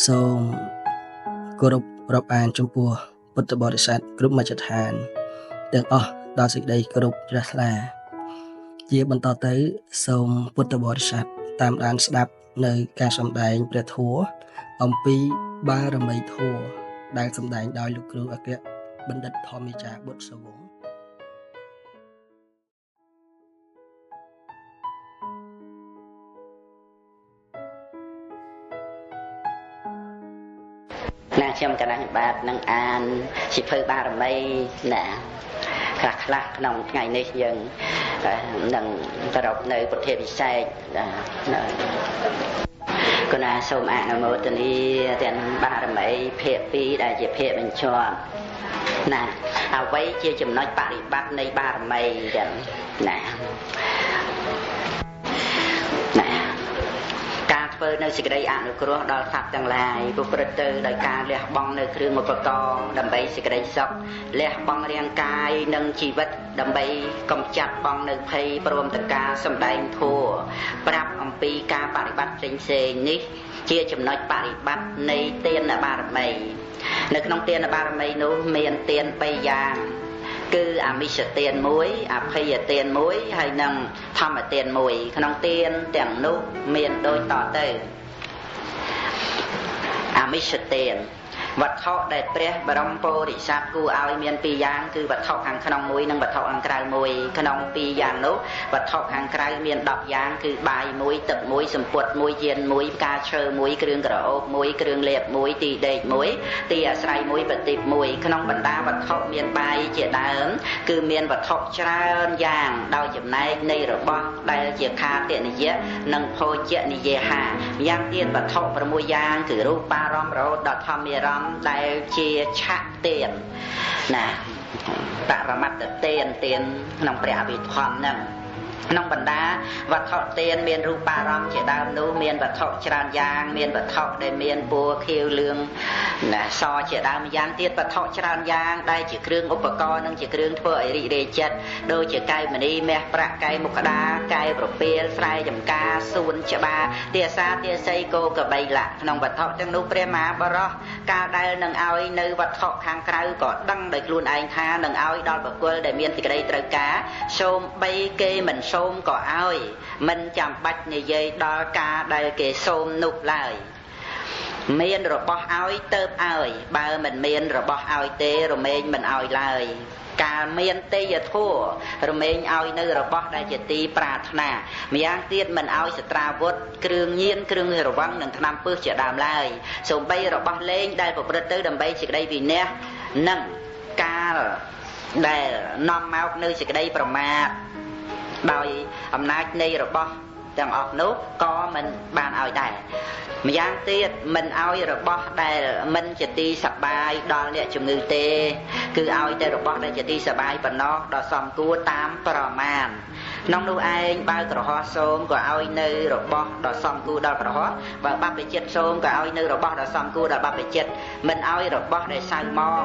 សូមគោរពរាប់អានចំពោះពុទ្ធបរិស័ទគ្រប់មជ្ឈដ្ឋានទាំងអស់ដោយសេចក្តីគោរពជ្រះថ្លាជាបន្តទៅសូមពុទ្ធបរិស័ទតាមដានស្ដាប់នៅការសម្ដែងព្រះធម៌អំពីបារមីធម៌ដែលសម្ដែងដោយលោកគ្រូអគ្គបណ្ឌិតធម្មិចាបុត្រសវង្សណាខ្ញុំកណ្ដាលបាទនឹងអានសិភៅបារមីណាខ្លះខ្លះក្នុងថ្ងៃនេះយើងនឹងប្រពនៅពុទ្ធាពិសេសណាគណៈសូមអនុមោទនាទាំងបារមីភាគ2ដែលជាភាគបញ្ចប់ណាអ្វីជាចំណុចបរិបត្តិនៃបារមីទាំងណាណាការធ្វើនៅសេចក្តីអនុគ្រោះដល់សត្វទាំងឡាយប្រព្រឹត្តទៅដោយការលះបង់នៅគ្រឿងឧបករណ៍ដើម្បីសេចក្តីសុខលះបង់រាងកាយនិងជីវិតដើម្បីកម្ចាត់បង់នៅភ័យព្រមទាំងការសម្ដែងធម៌ប្រាប់អំពីការបរិបត្តិផ្សេងៗនេះជាចំណុចបរិបត្តិនៃទានបារមីនៅក្នុងទានបារមីនោះមានទាន3យ៉ាងគឺអមិសទាន1អភ័យទាន1ហើយនិងធម្មទាន1ក្នុងទានទាំងនោះមានដូចតទៅអមិសទានវត្ថុដែលព្រះបរមពុរិស័ទគួរឲ្យមានពីរយ៉ាងគឺវត្ថុខាងក្នុងមួយនិងវត្ថុខាងក្រៅមួយក្នុងពីរយ៉ាងនោះវត្ថុខាងក្រៅមាន10យ៉ាងគឺបាយមួយទឹកមួយសម្ពុតមួយយានមួយផ្កាឈើមួយគ្រឿងក្រអូបមួយគ្រឿងលេបមួយទីដេកមួយទីអាស្រ័យមួយប្រទីបមួយក្នុងបណ្ដាវត្ថុមានបាយជាដើមគឺមានវត្ថុច្រើនយ៉ាងដោយចំណែកនៃរបស់ដែលជាខាទនិយៈនិងភោជនិយហាយ៉ាងទៀតវត្ថុ6យ៉ាងគឺរូបារម្មណ៍រហូតដល់ធម្មារម្មណ៍ដែលជាឆៈទានណាបរមត្តទានទានក្នុងព្រះអភិធម្មហ្នឹងក្នុងបណ្ដាវត្ថុទានមានរូបារម្មណ៍ជាដើមនោះមានវត្ថុច្រើនយ៉ាងមានវត្ថុដែលមានពណ៌ខៀវលឿងណាសជាដើមយ៉ាងទៀតវត្ថុច្រើនយ៉ាងដែលជាគ្រឿងឧបករណ៍និងជាគ្រឿងធ្វើឲ្យរីករាយចិត្តដូចជាកែវមณีមាសប្រាក់កែវមុខដាកែវប្រពាលស្រែចម្ការសួនច្បារទាសាទាសីគោកបីលៈក្នុងវត្ថុទាំងនោះព្រះមហាបរោះកាលដែលនឹងឲ្យនៅវត្ថុខាងក្រៅក៏ដឹងដោយខ្លួនឯងថានឹងឲ្យដល់បុគ្គលដែលមានសេចក្តីត្រូវការសូមបីគេមិនសូមក៏ឲ្យមិនចាំបាច់និយាយដល់ការដែលគេសូមនោះឡើយមានរបស់ឲ្យទៅឲ្យបើមិនមានរបស់ឲ្យទេរមែងមិនឲ្យឡើយកាលមានទេយធัวរមែងឲ្យនៅរបស់ដែលជាទីប្រាថ្នាម្យ៉ាងទៀតមិនឲ្យសត្រាវុធគ្រឿងញៀនគ្រឿងរវឹងនិងថ្នាំពឹសជាដើមឡើយសូម្បីរបស់លេងដែលប្រព្រឹត្តទៅដើម្បីសេចក្តីវិន័យនិងកាលដែលនាំមកនៅសេចក្តីប្រមាទដោយអំណាចនៃរបស់ទាំងអស់នោះក៏មិនបានឲ្យដែរម្យ៉ាងទៀតមិនឲ្យរបស់ដែលមិនជាទីសប្បាយដល់អ្នកជំងឺទេគឺឲ្យតែរបស់ដែលជាទីសប្បាយប៉ុណ្ណោះដល់សំគួរតាមប្រមាណក្នុងនោះឯងបើក្រហោះសូមក៏ឲ្យនៅរបស់ដល់សំគួរដល់ក្រហោះបើបព្វជិតសូមក៏ឲ្យនៅរបស់ដល់សំគួរដល់បព្វជិតមិនឲ្យរបស់ដែលសៅមង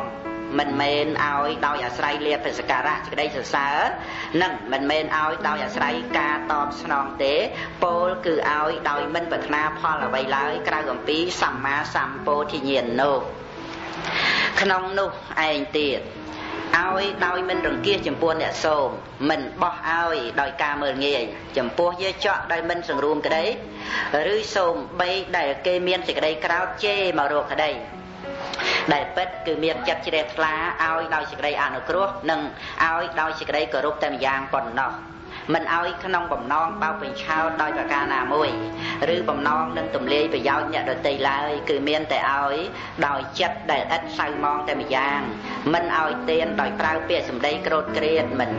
មិនមែនឲ្យដោយអាស្រ័យលាភសក្ការៈសេចក្តីសរសើរនិងមិនមែនឲ្យដោយអាស្រ័យការតបស្នងទេពោលគឺឲ្យដោយមិនប្រាថ្នាផលអ្វីឡើយក្រៅអំពីសម្មាសម្ពោធិញ្ញាណនោះក្នុងនោះឯងទៀតឲ្យដោយមិនរង្គៀសចំពោះអ្នកសូមមិនបោះឲ្យដោយការមើលងាយចំពោះយាចកដោយមិនសង្រួមក្តីឬសូមបីដែលគេមានសេចក្តីក្រោធជេរមករកក្តីដែលពិតគឺមានចិត្តជ្រះថ្លាឲ្យដោយសេចក្តីអនុគ្រោះនិងឲ្យដោយសេចក្តីគោរពតែម្យ៉ាងប៉ុណ្ណោះមិនឲ្យក្នុងបំណងបោកបញ្ឆោតដោយប្រការណាមួយឬបំណងនឹងទំលាយប្រយោជន៍អ្នកដទៃឡើយគឺមានតែឲ្យដោយចិត្តដែលឥតសៅមងតែម្យ៉ាងមិនឲ្យទានដោយប្រើពាក្យសម្ដីក្រោធគ្រៀតមិន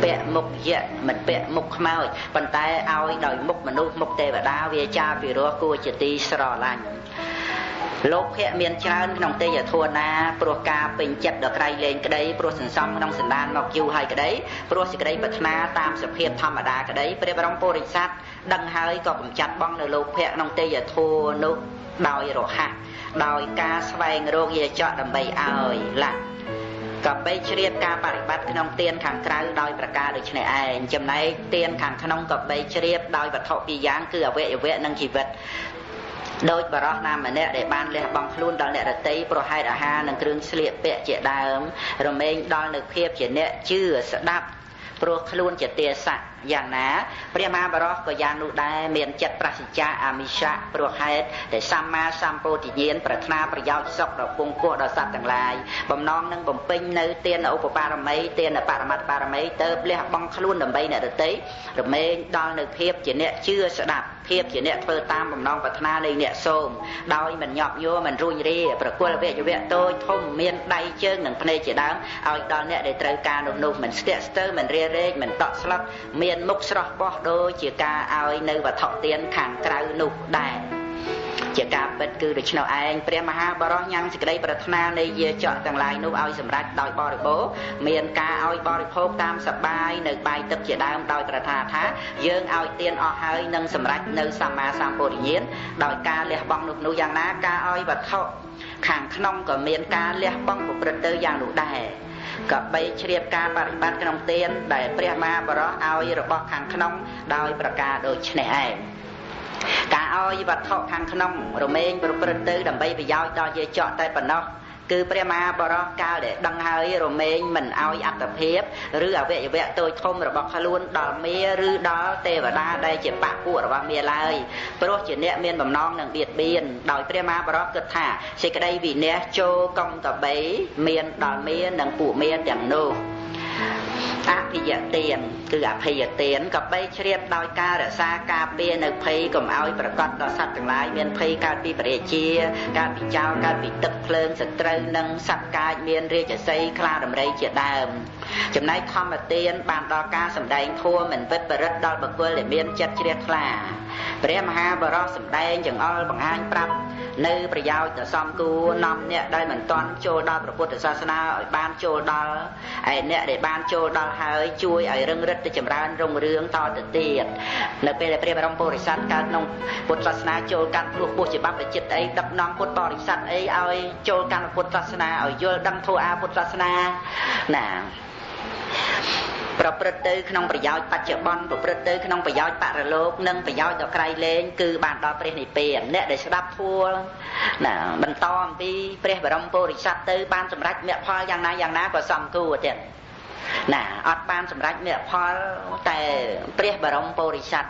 ពាក់មុខយៈមិនពាក់មុខខ្មោចប៉ុន្តែឲ្យដោយមុខមនុស្សមុខទេវតាវាចាពិរោះគួរជាទីស្រឡាញ់លោភៈមានច្រើនក្នុងទេយធัวណាព្រោះការពេញចិត្តដល់ក្រៃលែងក្តីព្រោះសន្សំក្នុងសន្តានមកយូរហើយក្តីព្រោះសេចក្តីប្រាថ្នាតាមសភាពធម្មតាក្តីព្រះបរមពុរិស័ទដឹងហើយក៏កំចាត់បងនៅលោភៈក្នុងទេយធัวនោះដោយរហ័សដោយការស្វែងរកយាចកដើម្បីឲ្យឡាក៏បីជ្រាបការបរិបត្តិក្នុងទានខាងក្រៅដោយប្រការដូចនេះឯងចំណែកទានខាងក្នុងក៏បីជ្រាបដោយវត្ថុពីរយ៉ាងគឺអវយវៈនិងជីវិត ដោយបរោះណាម្នាក់ដែលបានលះបង់ខ្លួនដល់អ្នករតីប្រហែលអាហារនិងគ្រឿងស្លៀកពាក់ជាដើមរមែងដល់នៅភាពជាអ្នកជឿស្ដាប់ព្រោះខ្លួនជាទាសៈយ៉ាងណាព្រះមហាបរោះក៏យ៉ាងនោះដែរមានចិត្តប្រសិជ្ជៈអាមិសៈព្រោះហេតុដែលសម្មាសម្ពោធិញ្ញាណប្រាថ្នាប្រយោជន៍សុខដល់ពងពោះដល់សត្វទាំងឡាយបំណងនឹងបំពេញនៅទានឧបបារមីទានបរមត្តបារមីទៅលះបង់ខ្លួនដើម្បីអ្នករតីរមែងដល់នៅភាពជាអ្នកជឿស្ដាប់ភាពជាអ្នកធ្វើតាមបំណងប្រាថ្នានៃអ្នកសូមដោយមិនញាប់ញ័រមិនរួញរាប្រគល់វយវៈតូចធំមានដៃជើងនិងភ្នែកជាដើមឲ្យដល់អ្នកដែលត្រូវការនោះមិនស្ទាក់ស្ទើរមិនរារែកមិនតក់ស្លុតមានមុខស្រស់បោះដូចជាការឲ្យនៅវត្ថុទានខាងក្រៅនោះដែរជាការពិតគឺដូច្នោះឯងព្រះមហាបរោះញ៉ាំងសេចក្តីប្រាថ្នានៃយាចកទាំងឡាយនោះឲ្យសម្រេចដោយបរិបូរណ៍មានការឲ្យបរិភោគតាមសបាយនៅបាយទឹកជាដើមដោយប្រាថ្នាថាយើងឲ្យទានអស់ហើយនឹងសម្រេចនៅសម្មាសម្ពោធិញ្ញាណដោយការលះបង់នោះយ៉ាងណាការឲ្យវត្ថុខាងក្នុងក៏មានការលះបង់ប្រព្រឹត្តទៅយ៉ាងនោះដែរក៏បីជ្រាបការបរិបត្តិក្នុងទានដែលព្រះមហាបរោះឲ្យរបស់ខាងក្នុងដោយប្រការដូចនេះឯងការឲ្យវត្ថុខាងក្នុងរមែងប្រព្រឹត្តទៅដើម្បីប្រយោជន៍ដល់យាចកតែប៉ុណ្ណោះគឺព្រះមហាបរោះកាលដែលដឹងហើយរមែងមិនឲ្យអត្តភាពឬអវយវៈតូចធំរបស់ខ្លួនដល់មាឬដល់ទេវតាដែលជាបពុរបស់មាឡើយព្រោះជាអ្នកមានបំណងនឹងបៀតបៀនដោយព្រះមហាបរោះគិតថាសេចក្តីវិន័យចូលកុំតបីមានដល់មានិងពួកមាទាំងនោះអភិយទានគឺអភយទានក៏បីជ្រាបដោយការរក្សាការពារនៅភ័យកុំឲ្យប្រកាសដល់សត្វទាំងឡាយមានភ័យកើតពីព្រះរាជាកើតពីចោរកើតពីទឹកភ្លើងសត្រូវនិងសត្វកាចមានរាជសីខ្លាដំរីជាដើមចំណែកធម្មទានបានដល់ការសម្ដែងធម៌មិនវិបរិតដល់បុគ្គលដែលមានចិត្តជ្រះថ្លាព្រះមហាបរោះសម្ដែងចង្អុលបង្ហាញប្រាប់នៅប្រយោជន៍ដ៏សំគួរនាំអ្នកដែលមិនទាន់ចូលដល់ព្រះពុទ្ធសាសនាឲ្យបានចូលដល់ឯអ្នកដែលបានចូលដល់ហើយជួយឲ្យរឹងរិតទៅចម្រើនរុងរឿងតទៅទៀតនៅពេលដែលព្រះបរមពុរិស័ទកើតក្នុងពុទ្ធសាសនាចូលកាន់ព្រោះពោះច្បាប់វិចិត្រអីដឹកនាំពុទ្ធបរិស័ទអីឲ្យចូលកាន់ពុទ្ធសាសនាឲ្យយល់ដឹងធម៌អាពុទ្ធសាសនាណាប្រព្រឹត្តទៅក្នុងប្រយោជន៍បច្ចុប្បន្នប្រព្រឹត្តទៅក្នុងប្រយោជន៍បរលោកនិងប្រយោជន៍ដល់ក្រៃលែងគឺបានដល់ព្រះនិព្វានអ្នកដែលស្ដាប់ធម៌ណាបន្តអំពីព្រះបរមពុរិស័ទទៅបានសម្រេចមគ្គផលយ៉ាងណាយ៉ាងណាក៏សំគួរទៀតណាអត់បានសម្រេចមគ្គផលតែព្រះបរមពុរិស័ទ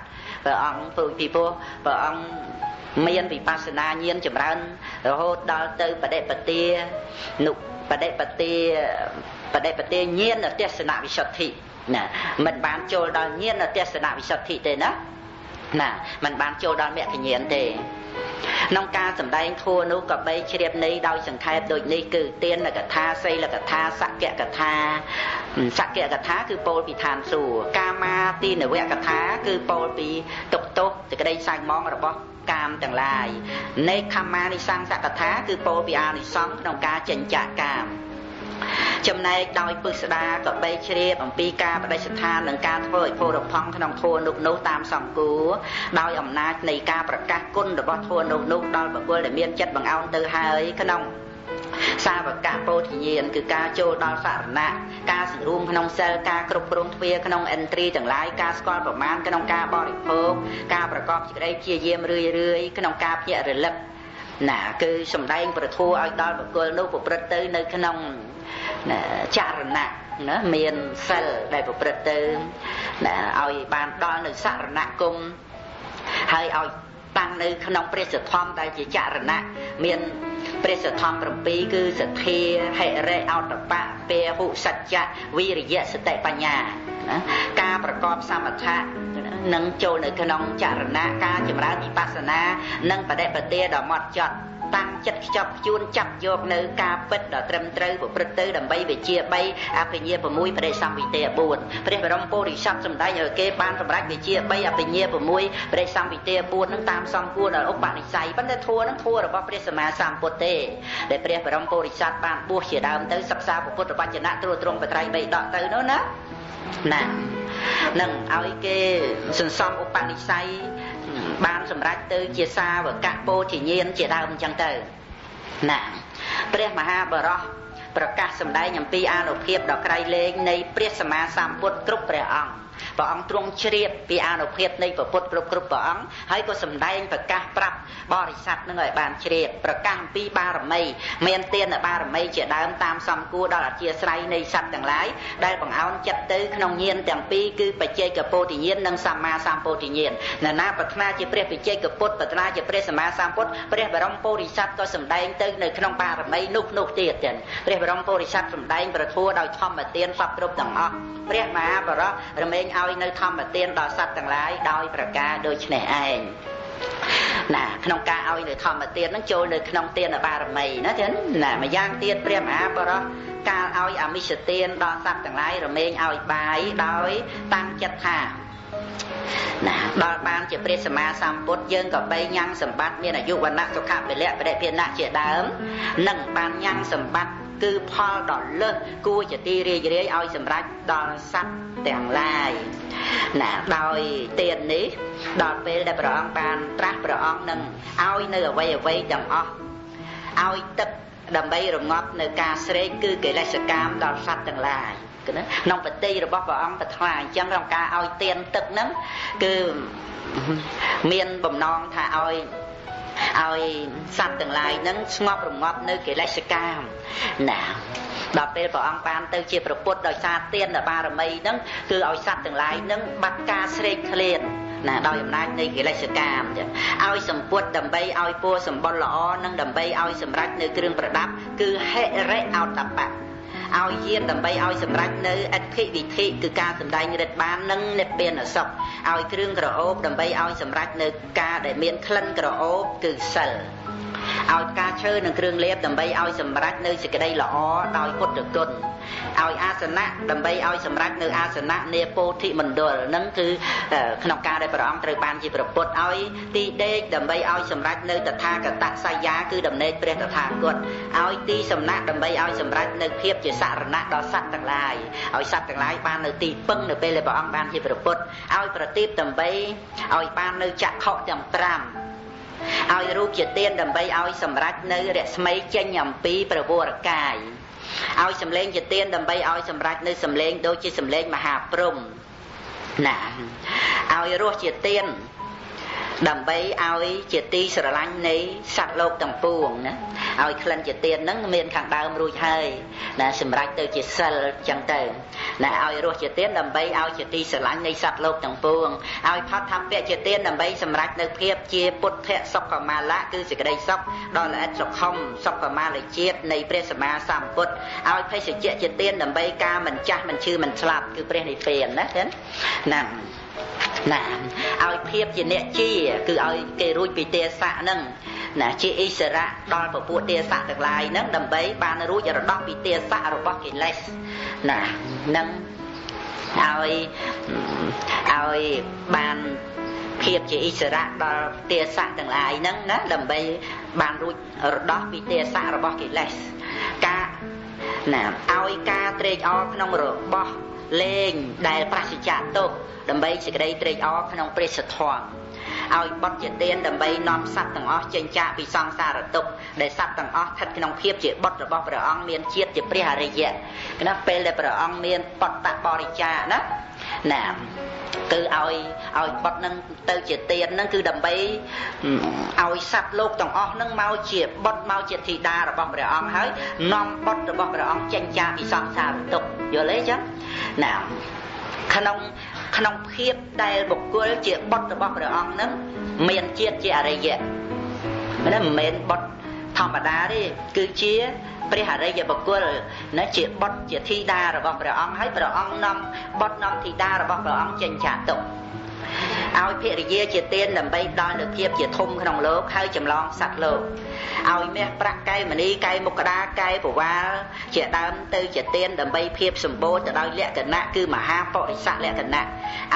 ព្រះអង្គពីព្រោះព្រះអង្គមានវិបស្សនាញាណចម្រើនរហូតដល់ទៅបដិបទានុបដិបទាបដិបទាញាណទស្សនវិសុទ្ធិណាមិនបានចូលដល់ញាណទស្សនវិសុទ្ធិទេណាណាមិនបានចូលដល់មគ្គញ្ញាណទេក្នុងការសម្ដែងធម៌នោះក៏បីជ្រាបន័យដោយសង្ខេបដូចនេះគឺទានកថាសីលកថាសក្យកថាសក្យកថាគឺពោលពីឋានសួគ៌កាមាទីនវកថាគឺពោលពីទុក្ខទោសសេចក្តីសៅហ្មងរបស់កាមទាំងឡាយនេខមានិសង្សកថាគឺពោលពីអានិសង្សក្នុងការចិញ្ចាក់កាមចំណែកដោយពឹស្ដាក៏បីជ្រាបអំពីការបដិស្ថាននិងការធ្វើឲ្យផូរផង់ក្នុងធម៌នោះតាមសំគួរដោយអំណាចនៃការប្រកាសគុណរបស់ធម៌នោះដល់បុគ្គលដែលមានចិត្តបង្អោនទៅហើយក្នុងសាវកពោធិញ្ញាណគឺការចូលដល់សរណៈការសង្រួមក្នុងសិលការគ្រប់គ្រងទ្វាក្នុងឥន្ទ្រីទាំងឡាយការស្គាល់ប្រមាណក្នុងការបរិភោគការប្រកបសេចក្តីព្យាយាមរឿយរឿយក្នុងការភ្ញាក់រលឹកណាគឺសំដែងប្រធัวឲ្យដល់បុគ្គលនោះប្រព្រឹត្តទៅនៅក្នុងចរណៈណាមានសិលដែលប្រព្រឹត្តទៅណាឲ្យបានដល់នៅសរណគមហើយឲ្យតាំងនៅក្នុងព្រះសទ្ធំដែលជាចរណៈមានព្រះសទ្ធំ7គឺសទ្ធាហិរិអោតបៈពហុសច្ចៈវិរិយៈសតិបញ្ញាណាការប្រកបសមថៈនឹងចូលនៅក្នុងចរណៈការចម្រើនវិបស្សនានិងបដិបទាដ៏ម៉ត់ចត់តាំងចិត្តខ្ជាប់ខ្ជួនចាប់យកនៅការពិតដ៏ត្រឹមត្រូវប្រព្រឹត្តទៅដើម្បីវិជា3អភិញ្ញា6បដិសម្វិទា4ព្រះបរមពុរិស័ទសម្ដែងឲ្យគេបានសម្រេចវិជា3អភិញ្ញា6បដិសម្វិទា4នឹងតាមសំគួរដល់ឧបនិស្ស័យប៉ុន្តែធัวនឹងធัวរបស់ព្រះសម្មាសម្ពុទ្ធទេដែលព្រះបរមពុរិស័ទបានបួសជាដើមទៅសិក្សាពុទ្ធវចនៈត្រួតត្រងបត្រៃបីដកទៅនោះណាណានឹងឲ្យគេសន្សំឧបនិស្ស័យបានសម្រេចទៅជាសាវកពោធិញ្ញាណជាដើមអញ្ចឹងទៅណាព្រះមហាបរោះប្រកាសសម្ដែងអំពីអានុភាពដ៏ក្រៃលែងនៃព្រះសម្មាសម្ពុទ្ធគ្រប់ព្រះអង្គ ព្រះអង្គទ្រង់ជ្រាបពីអានុភាពនៃព្រះពុទ្ធគ្រប់គ្រប់ព្រះអង្គហើយក៏សម្ដែងប្រកាសប្រាប់បរិស័ទនឹងឲ្យបានជ្រាបប្រកាសអំពីបារមីមានទានបារមីជាដើមតាមសំគួរដល់អធិស្រ័យនៃសត្វទាំងឡាយដែលបង្អោនចិត្តទៅក្នុងញាណទាំងពីរគឺបច្ចេកពោធិញាណនិងសម្មាសម្ពោធិញាណណានាប្រាថ្នាជាព្រះបច្ចេកពុទ្ធប្រាថ្នាជាព្រះសម្មាសម្ពុទ្ធព្រះបរមពោធិសត្វក៏សម្ដែងទៅនៅក្នុងបារមីនោះនោះទៀតចឹងព្រះបរមពោធិសត្វសម្ដែងប្រធัวដោយធម្មទានសពគ្រប់ទាំងអស់ព្រះមហាបរោះរមែងឲ្យនៅធម្មទានដល់សត្វទាំងឡាយដោយប្រការដូចនេះឯងណាក្នុងការឲ្យនៅធម្មទាននឹងចូលនៅក្នុងទានបារមីណាចឹងណាម្យ៉ាងទៀតព្រះមហាបរោះកាលឲ្យអមិសទានដល់សត្វទាំងឡាយរមែងឲ្យបាយដោយតាំងចិត្តថាណាដល់បានជាព្រះសម្មាសម្ពុទ្ធយើងក៏បីញ៉ាំងសម្បត្តិមានអាយុវណ្ណៈសុខៈពលៈបរិភាណៈជាដើមនិងបានញ៉ាំងសម្បត្តិគឺផលដ៏លើសគួរជាទីរាយរាយឲ្យសម្រេចដល់សត្វទាំងឡាយណាដោយទាននេះដល់ពេលដែលព្រះអង្គបានត្រាស់ព្រះអង្គនឹងឲ្យនៅអ្វីអ្វីទាំងអស់ឲ្យទឹកដើម្បីរងាប់នៅការស្រេកគឺកិលេសកាមដល់សត្វទាំងឡាយណាក្នុងបតិរបស់ព្រះអង្គប្រាថ្នាអញ្ចឹងក្នុងការឲ្យទានទឹកហ្នឹងគឺមានបំណងថាឲ្យសត្វទាំងឡាយហ្នឹងស្ងប់រងាប់នៅកិលេសកាមណាដល់ពេលព្រះអង្គបានទៅជាព្រះពុទ្ធដោយសារទានបារមីហ្នឹងគឺឲ្យសត្វទាំងឡាយហ្នឹងបាត់ការស្រេកឃ្លានណាដោយអំណាចនៃកិលេសកាមចឹងឲ្យសម្ពុតដើម្បីឲ្យពួរសម្បុរល្អនិងដើម្បីឲ្យសម្រេចនៅគ្រឿងប្រដាប់គឺហិរិអោតបៈឲ្យយានដើម្បីឲ្យសម្រេចនៅអធិវិធិគឺការសម្ដែងរិទ្ធបាននិងនិព្វានសុខឲ្យគ្រឿងក្រអូបដើម្បីឲ្យសម្រេចនៅការដែលមានក្លិនក្រអូបគឺសិលឲ្យផ្កាឈើនិងគ្រឿងលេបដើម្បីឲ្យសម្រេចនៅសេចក្តីល្អដោយពុទ្ធគុណឲ្យអាសនៈដើម្បីឲ្យសម្រេចនៅអាសនៈនាពោធិមណ្ឌលនឹងគឺក្នុងការដែលព្រះអង្គត្រូវបានជាព្រះពុទ្ធឲ្យទីដេកដើម្បីឲ្យសម្រេចនៅតថាគតសយាគឺដំណេកព្រះតថាគតឲ្យទីសំណាក់ដើម្បីឲ្យសម្រេចនៅភាពជាសរណៈដល់សត្វទាំងឡាយឲ្យសត្វទាំងឡាយបាននៅទីពឹងនៅពេលដែលព្រះអង្គបានជាព្រះពុទ្ធឲ្យប្រទីបដើម្បីឲ្យបាននៅចក្ខុទាំង5ឲ្យរូបជាទានដើម្បីឲ្យសម្រេចនៅរស្មីចេញអំពីព្រះវរកាយឲ្យសម្លេងជាទានដើម្បីឲ្យសម្រេចនៅសម្លេងដូចជាសម្លេងមហាព្រហ្មណាឲ្យរសជាទានដើម្បីឲ្យជាទីស្រឡាញ់នៃសត្វលោកទាំងពួងណាឲ្យក្លិនជាទានហ្នឹងមានខាងដើមរួចហើយណាសម្រេចទៅជាសិលចឹងទៅណាឲ្យរសជាទានដើម្បីឲ្យជាទីស្រឡាញ់នៃសត្វលោកទាំងពួងឲ្យផតធម្មៈជាទានដើម្បីសម្រេចនៅភាពជាពុទ្ធសុខមាលៈគឺសេចក្តីសុខដ៏ល្អិតសុខុមសុខមាលជាតិនៃព្រះសម្មាសម្ពុទ្ធឲ្យភេសជ្ជៈជាទានដើម្បីការមិនចាស់មិនឈឺមិនស្លាប់គឺព្រះនិព្វានណាចឹងណាណាឲ្យភាពជាអ្នកជាគឺឲ្យគេរួចពីទេសៈហ្នឹងណាជាអិសរៈដល់ពពួកទេសៈទាំងឡាយហ្នឹងដើម្បីបានរួចរដោះពីទេសៈរបស់កិលេសណានឹងឲ្យបានភាពជាអិសរៈដល់ទេសៈទាំងឡាយហ្នឹងណាដើម្បីបានរួចរដោះពីទេសៈរបស់កិលេសការណាឲ្យការត្រេកអរក្នុងរបស់លេងដែលប្រសិជ្ជៈទោសដើម្បីសេចក្តីត្រេកអរក្នុងព្រះសទ្ធមឲ្យបុត្រជាទានដើម្បីនាំសត្វទាំងអស់ចេញចាកពីសង្សារទុក្ខដែលសត្វទាំងអស់ស្ថិតក្នុងភាពជាបុត្ររបស់ព្រះអង្គមានជាតិជាព្រះអរិយៈណាពេលដែលព្រះអង្គមានបតបរិច្ចាណាណាគឺឲ្យបុត្រនឹងទៅជាទាននឹងគឺដើម្បីឲ្យសត្វលោកទាំងអស់នឹងមកជាបុត្រមកជាធីតារបស់ព្រះអង្គហើយនាំបុត្ររបស់ព្រះអង្គចេញចាកពីសង្សារទុក្ខយល់ទេចឹងណាក្នុងភាពដែលបុគ្គលជាបុត្ររបស់ព្រះអង្គនឹងមានជាតិជាអរិយៈណាមិនមែនបុត្រធម្មតាទេគឺជាព្រះអរិយបុគ្គលណាជាបុត្រជាធីតារបស់ព្រះអង្គហើយព្រះអង្គនាំបុត្រនាំធីតារបស់ព្រះអង្គចេញចាកទុក្ខឲ្យភរិយាជាទានដើម្បីដល់នូវភាពជាធំក្នុងលោកហើយចម្លងសត្វលោកឲ្យមាសប្រាក់កែវមณีកែវមុក្តាកែវពវាលជាដើមទៅជាទានដើម្បីភាពសម្បូរទៅដោយលក្ខណៈគឺមហាបរិស័កលក្ខណៈ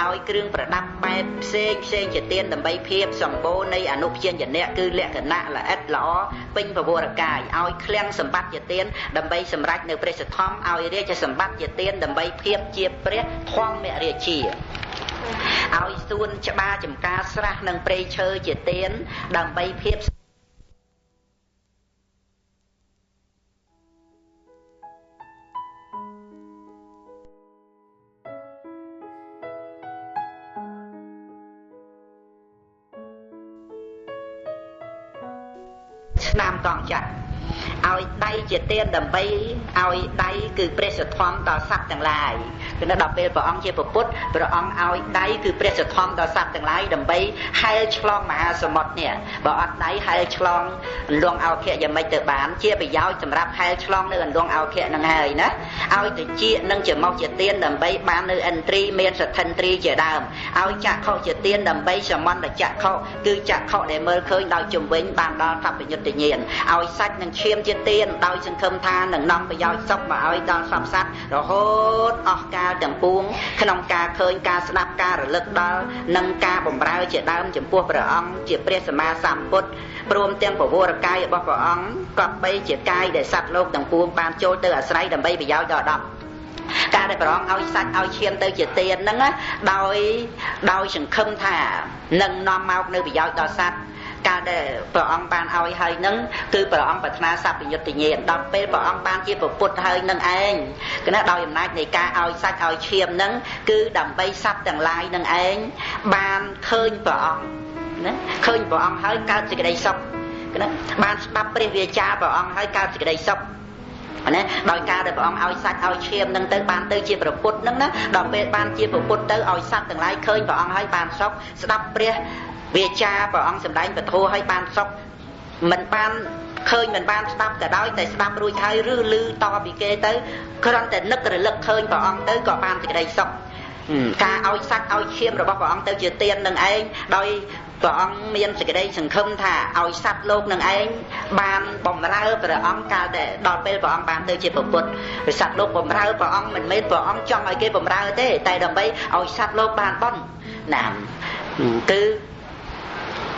ឲ្យគ្រឿងប្រដាប់បែបផ្សេងផ្សេងជាទានដើម្បីភាពសម្បូរនៃអនុព្យញ្ជនៈគឺលក្ខណៈល្អិតល្អពេញពវរកាយឲ្យឃ្លាំងសម្បត្តិជាទានដើម្បីសម្រេចនៅព្រះសទ្ធំឲ្យរាជសម្បត្តិជាទានដើម្បីភាពជាព្រះធម្មរាជាឲ្យសួនច្បារចំការស្រះនិងព្រៃឈើជាទានដើម្បីភាព ស្នាមកងចក្រឲ្យដៃជាទានដើម្បីឲ្យដៃគឺព្រះសទ្ធំដល់សត្វទាំងឡាយគឺនៅដល់ពេលព្រះអង្គជាពុទ្ធព្រះអង្គឲ្យដៃគឺព្រះសទ្ធំដល់សត្វទាំងឡាយដើម្បីហែលឆ្លងមហាសមុទ្រនេះបើអត់ដៃហែលឆ្លងអន្លង់អោខៈយ៉ាងម៉េចទៅបានជាប្រយោជន៍សម្រាប់ហែលឆ្លងនៅអន្លង់អោខៈនឹងហើយណាឲ្យតិចនឹងជាមកជាទានដើម្បីបាននៅឥន្ទ្រីមានសទ្ធិន្ទ្រីជាដើមឲ្យចក្ខុជាទានដើម្បីសមន្តចក្ខុគឺចក្ខុដែលមើលឃើញដោយជំវិញបានដល់សព្វញ្ញុត្តញាណឲ្យសាច់និងឈាមជាទានដោយសង្ឃឹមថានឹងនាំប្រយោជន៍សុខមកឲ្យដល់សព្វសត្វរហូតអស់កាលទាំងពួងក្នុងការឃើញការស្ដាប់ការរលឹកដល់និងការបម្រើជាដើមចំពោះព្រះអង្គជាព្រះសម្មាសម្ពុទ្ធព្រមទាំងពវរកាយរបស់ព្រះអង្គក៏បីជាកាយដែលសត្វលោកទាំងពួងបានចូលទៅអាស្រ័យដើម្បីប្រយោជន៍ដល់ឧត្តមការដែលព្រះអង្គឲ្យសាច់ឲ្យឈាមទៅជាទានហ្នឹងដោយសង្ឃឹមថានឹងនាំមកនៅប្រយោជន៍ដល់សត្វកាលដែលព្រះអង្គបានឲ្យហើយនឹងគឺព្រះអង្គប្រាថ្នាសព្វញ្ញុត្តញាណដល់ពេលព្រះអង្គបានជាពុទ្ធហើយនឹងឯងគឺណាដោយអំណាចនៃការឲ្យសាច់ឲ្យឈាមនឹងគឺដើម្បីសត្វទាំងឡាយនឹងឯងបានឃើញព្រះអង្គណាឃើញព្រះអង្គហើយកើតសេចក្តីសុខណាបានស្ដាប់ព្រះវាចាព្រះអង្គហើយកើតសេចក្តីសុខណាដោយការដែលព្រះអង្គឲ្យសាច់ឲ្យឈាមនឹងទៅបានទៅជាព្រះពុទ្ធនឹងណាដល់ពេលបានជាព្រះពុទ្ធទៅឲ្យសត្វទាំងឡាយឃើញព្រះអង្គហើយបានសុខស្ដាប់ព្រះវាចាព្រះអង្គសម្ដែងពធឲ្យបានសុខមិនបានឃើញមិនបានស្ដាប់ក៏ដោយតែស្ដាប់រួចហើយឬឮតពីគេទៅគ្រាន់តែនឹករលឹកឃើញព្រះអង្គទៅក៏បានសេចក្តីសុខការឲ្យសាច់ឲ្យឈាមរបស់ព្រះអង្គទៅជាទាននឹងឯងដោយព្រះអង្គមានសេចក្តីសង្ឃឹមថាឲ្យសត្វលោកនឹងឯងបានបំរើព្រះអង្គកាលដែលដល់ពេលព្រះអង្គបានទៅជាពុទ្ធសត្វលោកបំរើព្រះអង្គមិនមែនព្រះអង្គចង់ឲ្យគេបំរើទេតែដើម្បីឲ្យសត្វលោកបានបុណ្យណាគឺ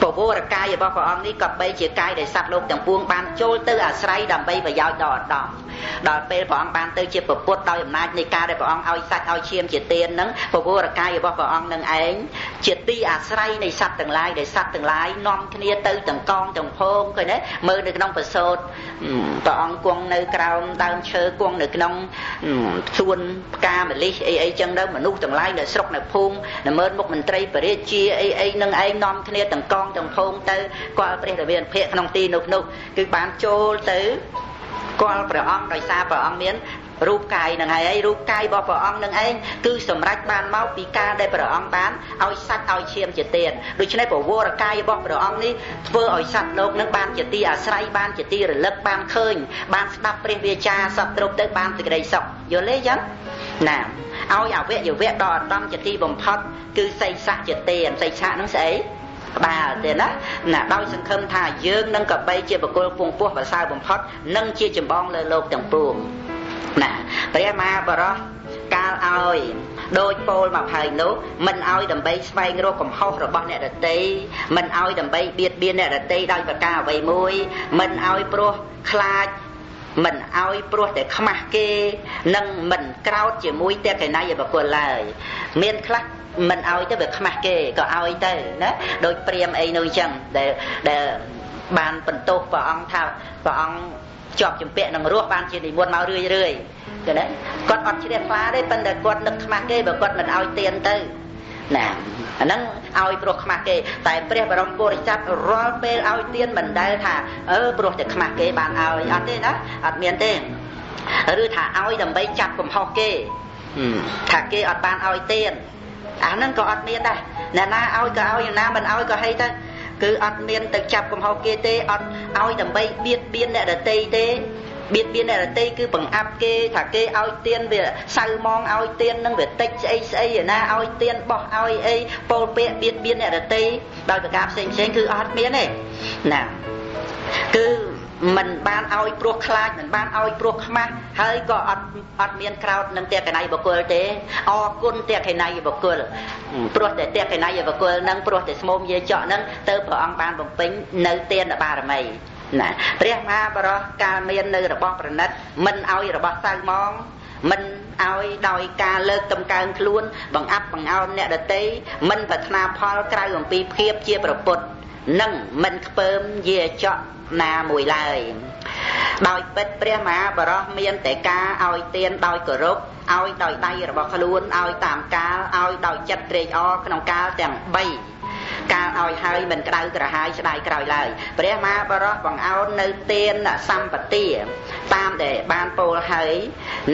ពវរកាយរបស់ព្រះអង្គនេះក៏បីជាកាយដែលសត្វលោកទាំងពួងបានចូលទៅអាស្រ័យដើម្បីប្រយោជន៍ដល់ឧត្តមដល់ពេលព្រះអង្គបានទៅជាពុទ្ធដោយអំណាចនៃការដែលព្រះអង្គឲ្យសាច់ឲ្យឈាមជាទានហ្នឹងពវរកាយរបស់ព្រះអង្គនឹងឯងជាទីអាស្រ័យនៃសត្វទាំងឡាយដែលសត្វទាំងឡាយនាំគ្នាទៅទាំងកងទាំងភងឃើញទេមើលនៅក្នុងប្រសូតព្រះអង្គគង់នៅក្រោមដើមឈើគង់នៅក្នុងសួនផ្កាម្លិះអីអីចឹងទៅមនុស្សទាំងឡាយនៅស្រុកនៅភូមិនៅមើលមុខមន្ត្រីព្រះរាជាអីអីនឹងឯងនាំគ្នាទាំងកងទាំងភងទៅគាល់ព្រះរាមាភិក្នុងទីនោះនោះគឺបានចូលទៅគាល់ព្រះអង្គដោយសារព្រះអង្គមានរូបកាយនឹងហើយរូបកាយរបស់ព្រះអង្គនឹងឯងគឺសម្រេចបានមកពីការដែលព្រះអង្គបានឲ្យសាច់ឲ្យឈាមជាទានដូច្នេះពវរកាយរបស់ព្រះអង្គនេះធ្វើឲ្យសត្វលោកនឹងបានជាទីអាស្រ័យបានជាទីរលឹកបានឃើញបានស្ដាប់ព្រះវាចាសពគ្រប់ទៅបានសេចក្តីសុខយល់ទេចឹងណាឲ្យអវយវៈដល់ឧត្តមជាទីបំផុតគឺសីសៈជាទានសីសៈនឹងស្អីក្បាលទេណាណាដោយសង្ឃឹមថាយើងនឹងក៏បីជាបុគ្គលពងពោះប្រសើរបំផុតនិងជាចម្បងលើលោកទាំងពួងណាព្រះមហាបរោះកាលឲ្យដោយពោលមកហើយនោះមិនឲ្យដើម្បីស្វែងរកកំហុសរបស់អ្នកដទៃមិនឲ្យដើម្បីបៀតបៀនអ្នកដទៃដោយប្រការអ្វីមួយមិនឲ្យព្រោះខ្លាចមិនឲ្យព្រោះតែខ្មាស់គេនិងមិនក្រោតជាមួយតេកណៃបុគ្គលឡើយមានខ្លះមិនឲ្យទៅវាខ្មាស់គេក៏ឲ្យទៅណាដូចព្រាមអីនោះអញ្ចឹងដែលបានបន្ទោសព្រះអង្គថាព្រះអង្គជាប់ជំពាក់នឹងរស់បានជានិមន្តមករឿយរឿយចឹងណាគាត់អត់ជ្រះថ្លាទេប៉ុន្តែគាត់នឹកខ្មាស់គេបើគាត់មិនឲ្យទានទៅណាអាហ្នឹងឲ្យព្រោះខ្មាស់គេតែព្រះបរមពុរិស័ទរាល់ពេលឲ្យទានមិនដែលថាព្រោះតែខ្មាស់គេបានឲ្យអត់ទេណាអត់មានទេឬថាឲ្យដើម្បីចាប់កំហុសគេថាគេអត់បានឲ្យទានអាហ្នឹងក៏អត់មានដែរអ្នកណាឲ្យក៏ឲ្យអ្នកណាមិនឲ្យក៏ហីទៅគឺអត់មានទៅចាប់កំហុសគេទេអត់ឲ្យដើម្បីបៀតបៀនអ្នកដទៃទេបៀតបៀនអ្នកដទៃគឺបង្អាប់គេថាគេឲ្យទានវាសៅมองឲ្យទាននឹងវាតិចស្អីស្អីឯណាឲ្យទានបោះឲ្យអីពោលពាក្យបៀតបៀនអ្នកដទៃដោយប្រការផ្សេងផ្សេងគឺអត់មានទេណាគឺមិនបានឲ្យព្រោះខ្លាចមិនបានឲ្យព្រោះខ្មាស់ហើយក៏អត់មានក្រោតនឹងតេកណៃបុគ្គលទេអរគុណតេកណៃបុគ្គលព្រោះតែតេកណៃបុគ្គលនឹងព្រោះតែស្មោមយាចកនឹងទៅព្រះអង្គបានបំពេញនៅទានបារមីណាព្រះមហាបរោះកាលមាននៅរបស់ប្រណិតមិនឲ្យរបស់សៅมองមិនឲ្យដោយការលើកតម្កើងខ្លួនបង្អាប់បង្អោនអ្នកដទៃមិនប្រាថ្នាផលក្រៅអំពីភាពជាប្រពុតនិងមិនខ្ពើមយាចកណាមួយឡើយដោយពិតព្រះមហាបរោះមានតែការឲ្យទានដោយគោរពឲ្យដោយដៃរបស់ខ្លួនឲ្យតាមកាលឲ្យដោយចិត្តត្រេកអរក្នុងកាលទាំង3 កាលឲ្យហើយមិនក្តៅក្រហាយស្ដាយក្រោយឡើយព្រះមហាបរោះបង្អោននៅទានសម្បទាតាមដែលបានពោលហើយ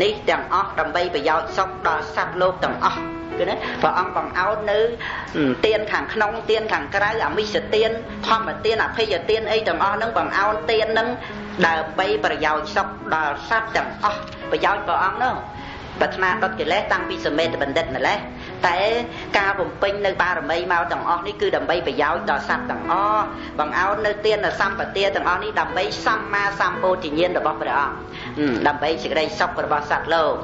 នេះទាំងអស់ដើម្បីប្រយោជន៍សុខដល់សត្វលោកទាំងអស់គឺណាព្រះអង្គបង្អោននៅទានខាងក្នុងទានខាងក្រៅអមិសទានធម្មទានអភ័យទានអីទាំងអស់ហ្នឹងបង្អោនទានហ្នឹងដើម្បីប្រយោជន៍សុខដល់សត្វទាំងអស់ប្រយោជន៍ព្រះអង្គនោះប្រាថ្នាដុតកិលេសតាំងពីសមេតបណ្ឌិតម្លេះតែការបំពេញនៅបារមីមកទាំងអស់នេះគឺដើម្បីប្រយោជន៍ដល់សត្វទាំងអស់បង្អោននៅទានសម្បទាទាំងអស់នេះដើម្បីសម្មាសម្ពោធិញ្ញាណរបស់ព្រះអង្គដើម្បីសេចក្តីសុខរបស់សត្វលោក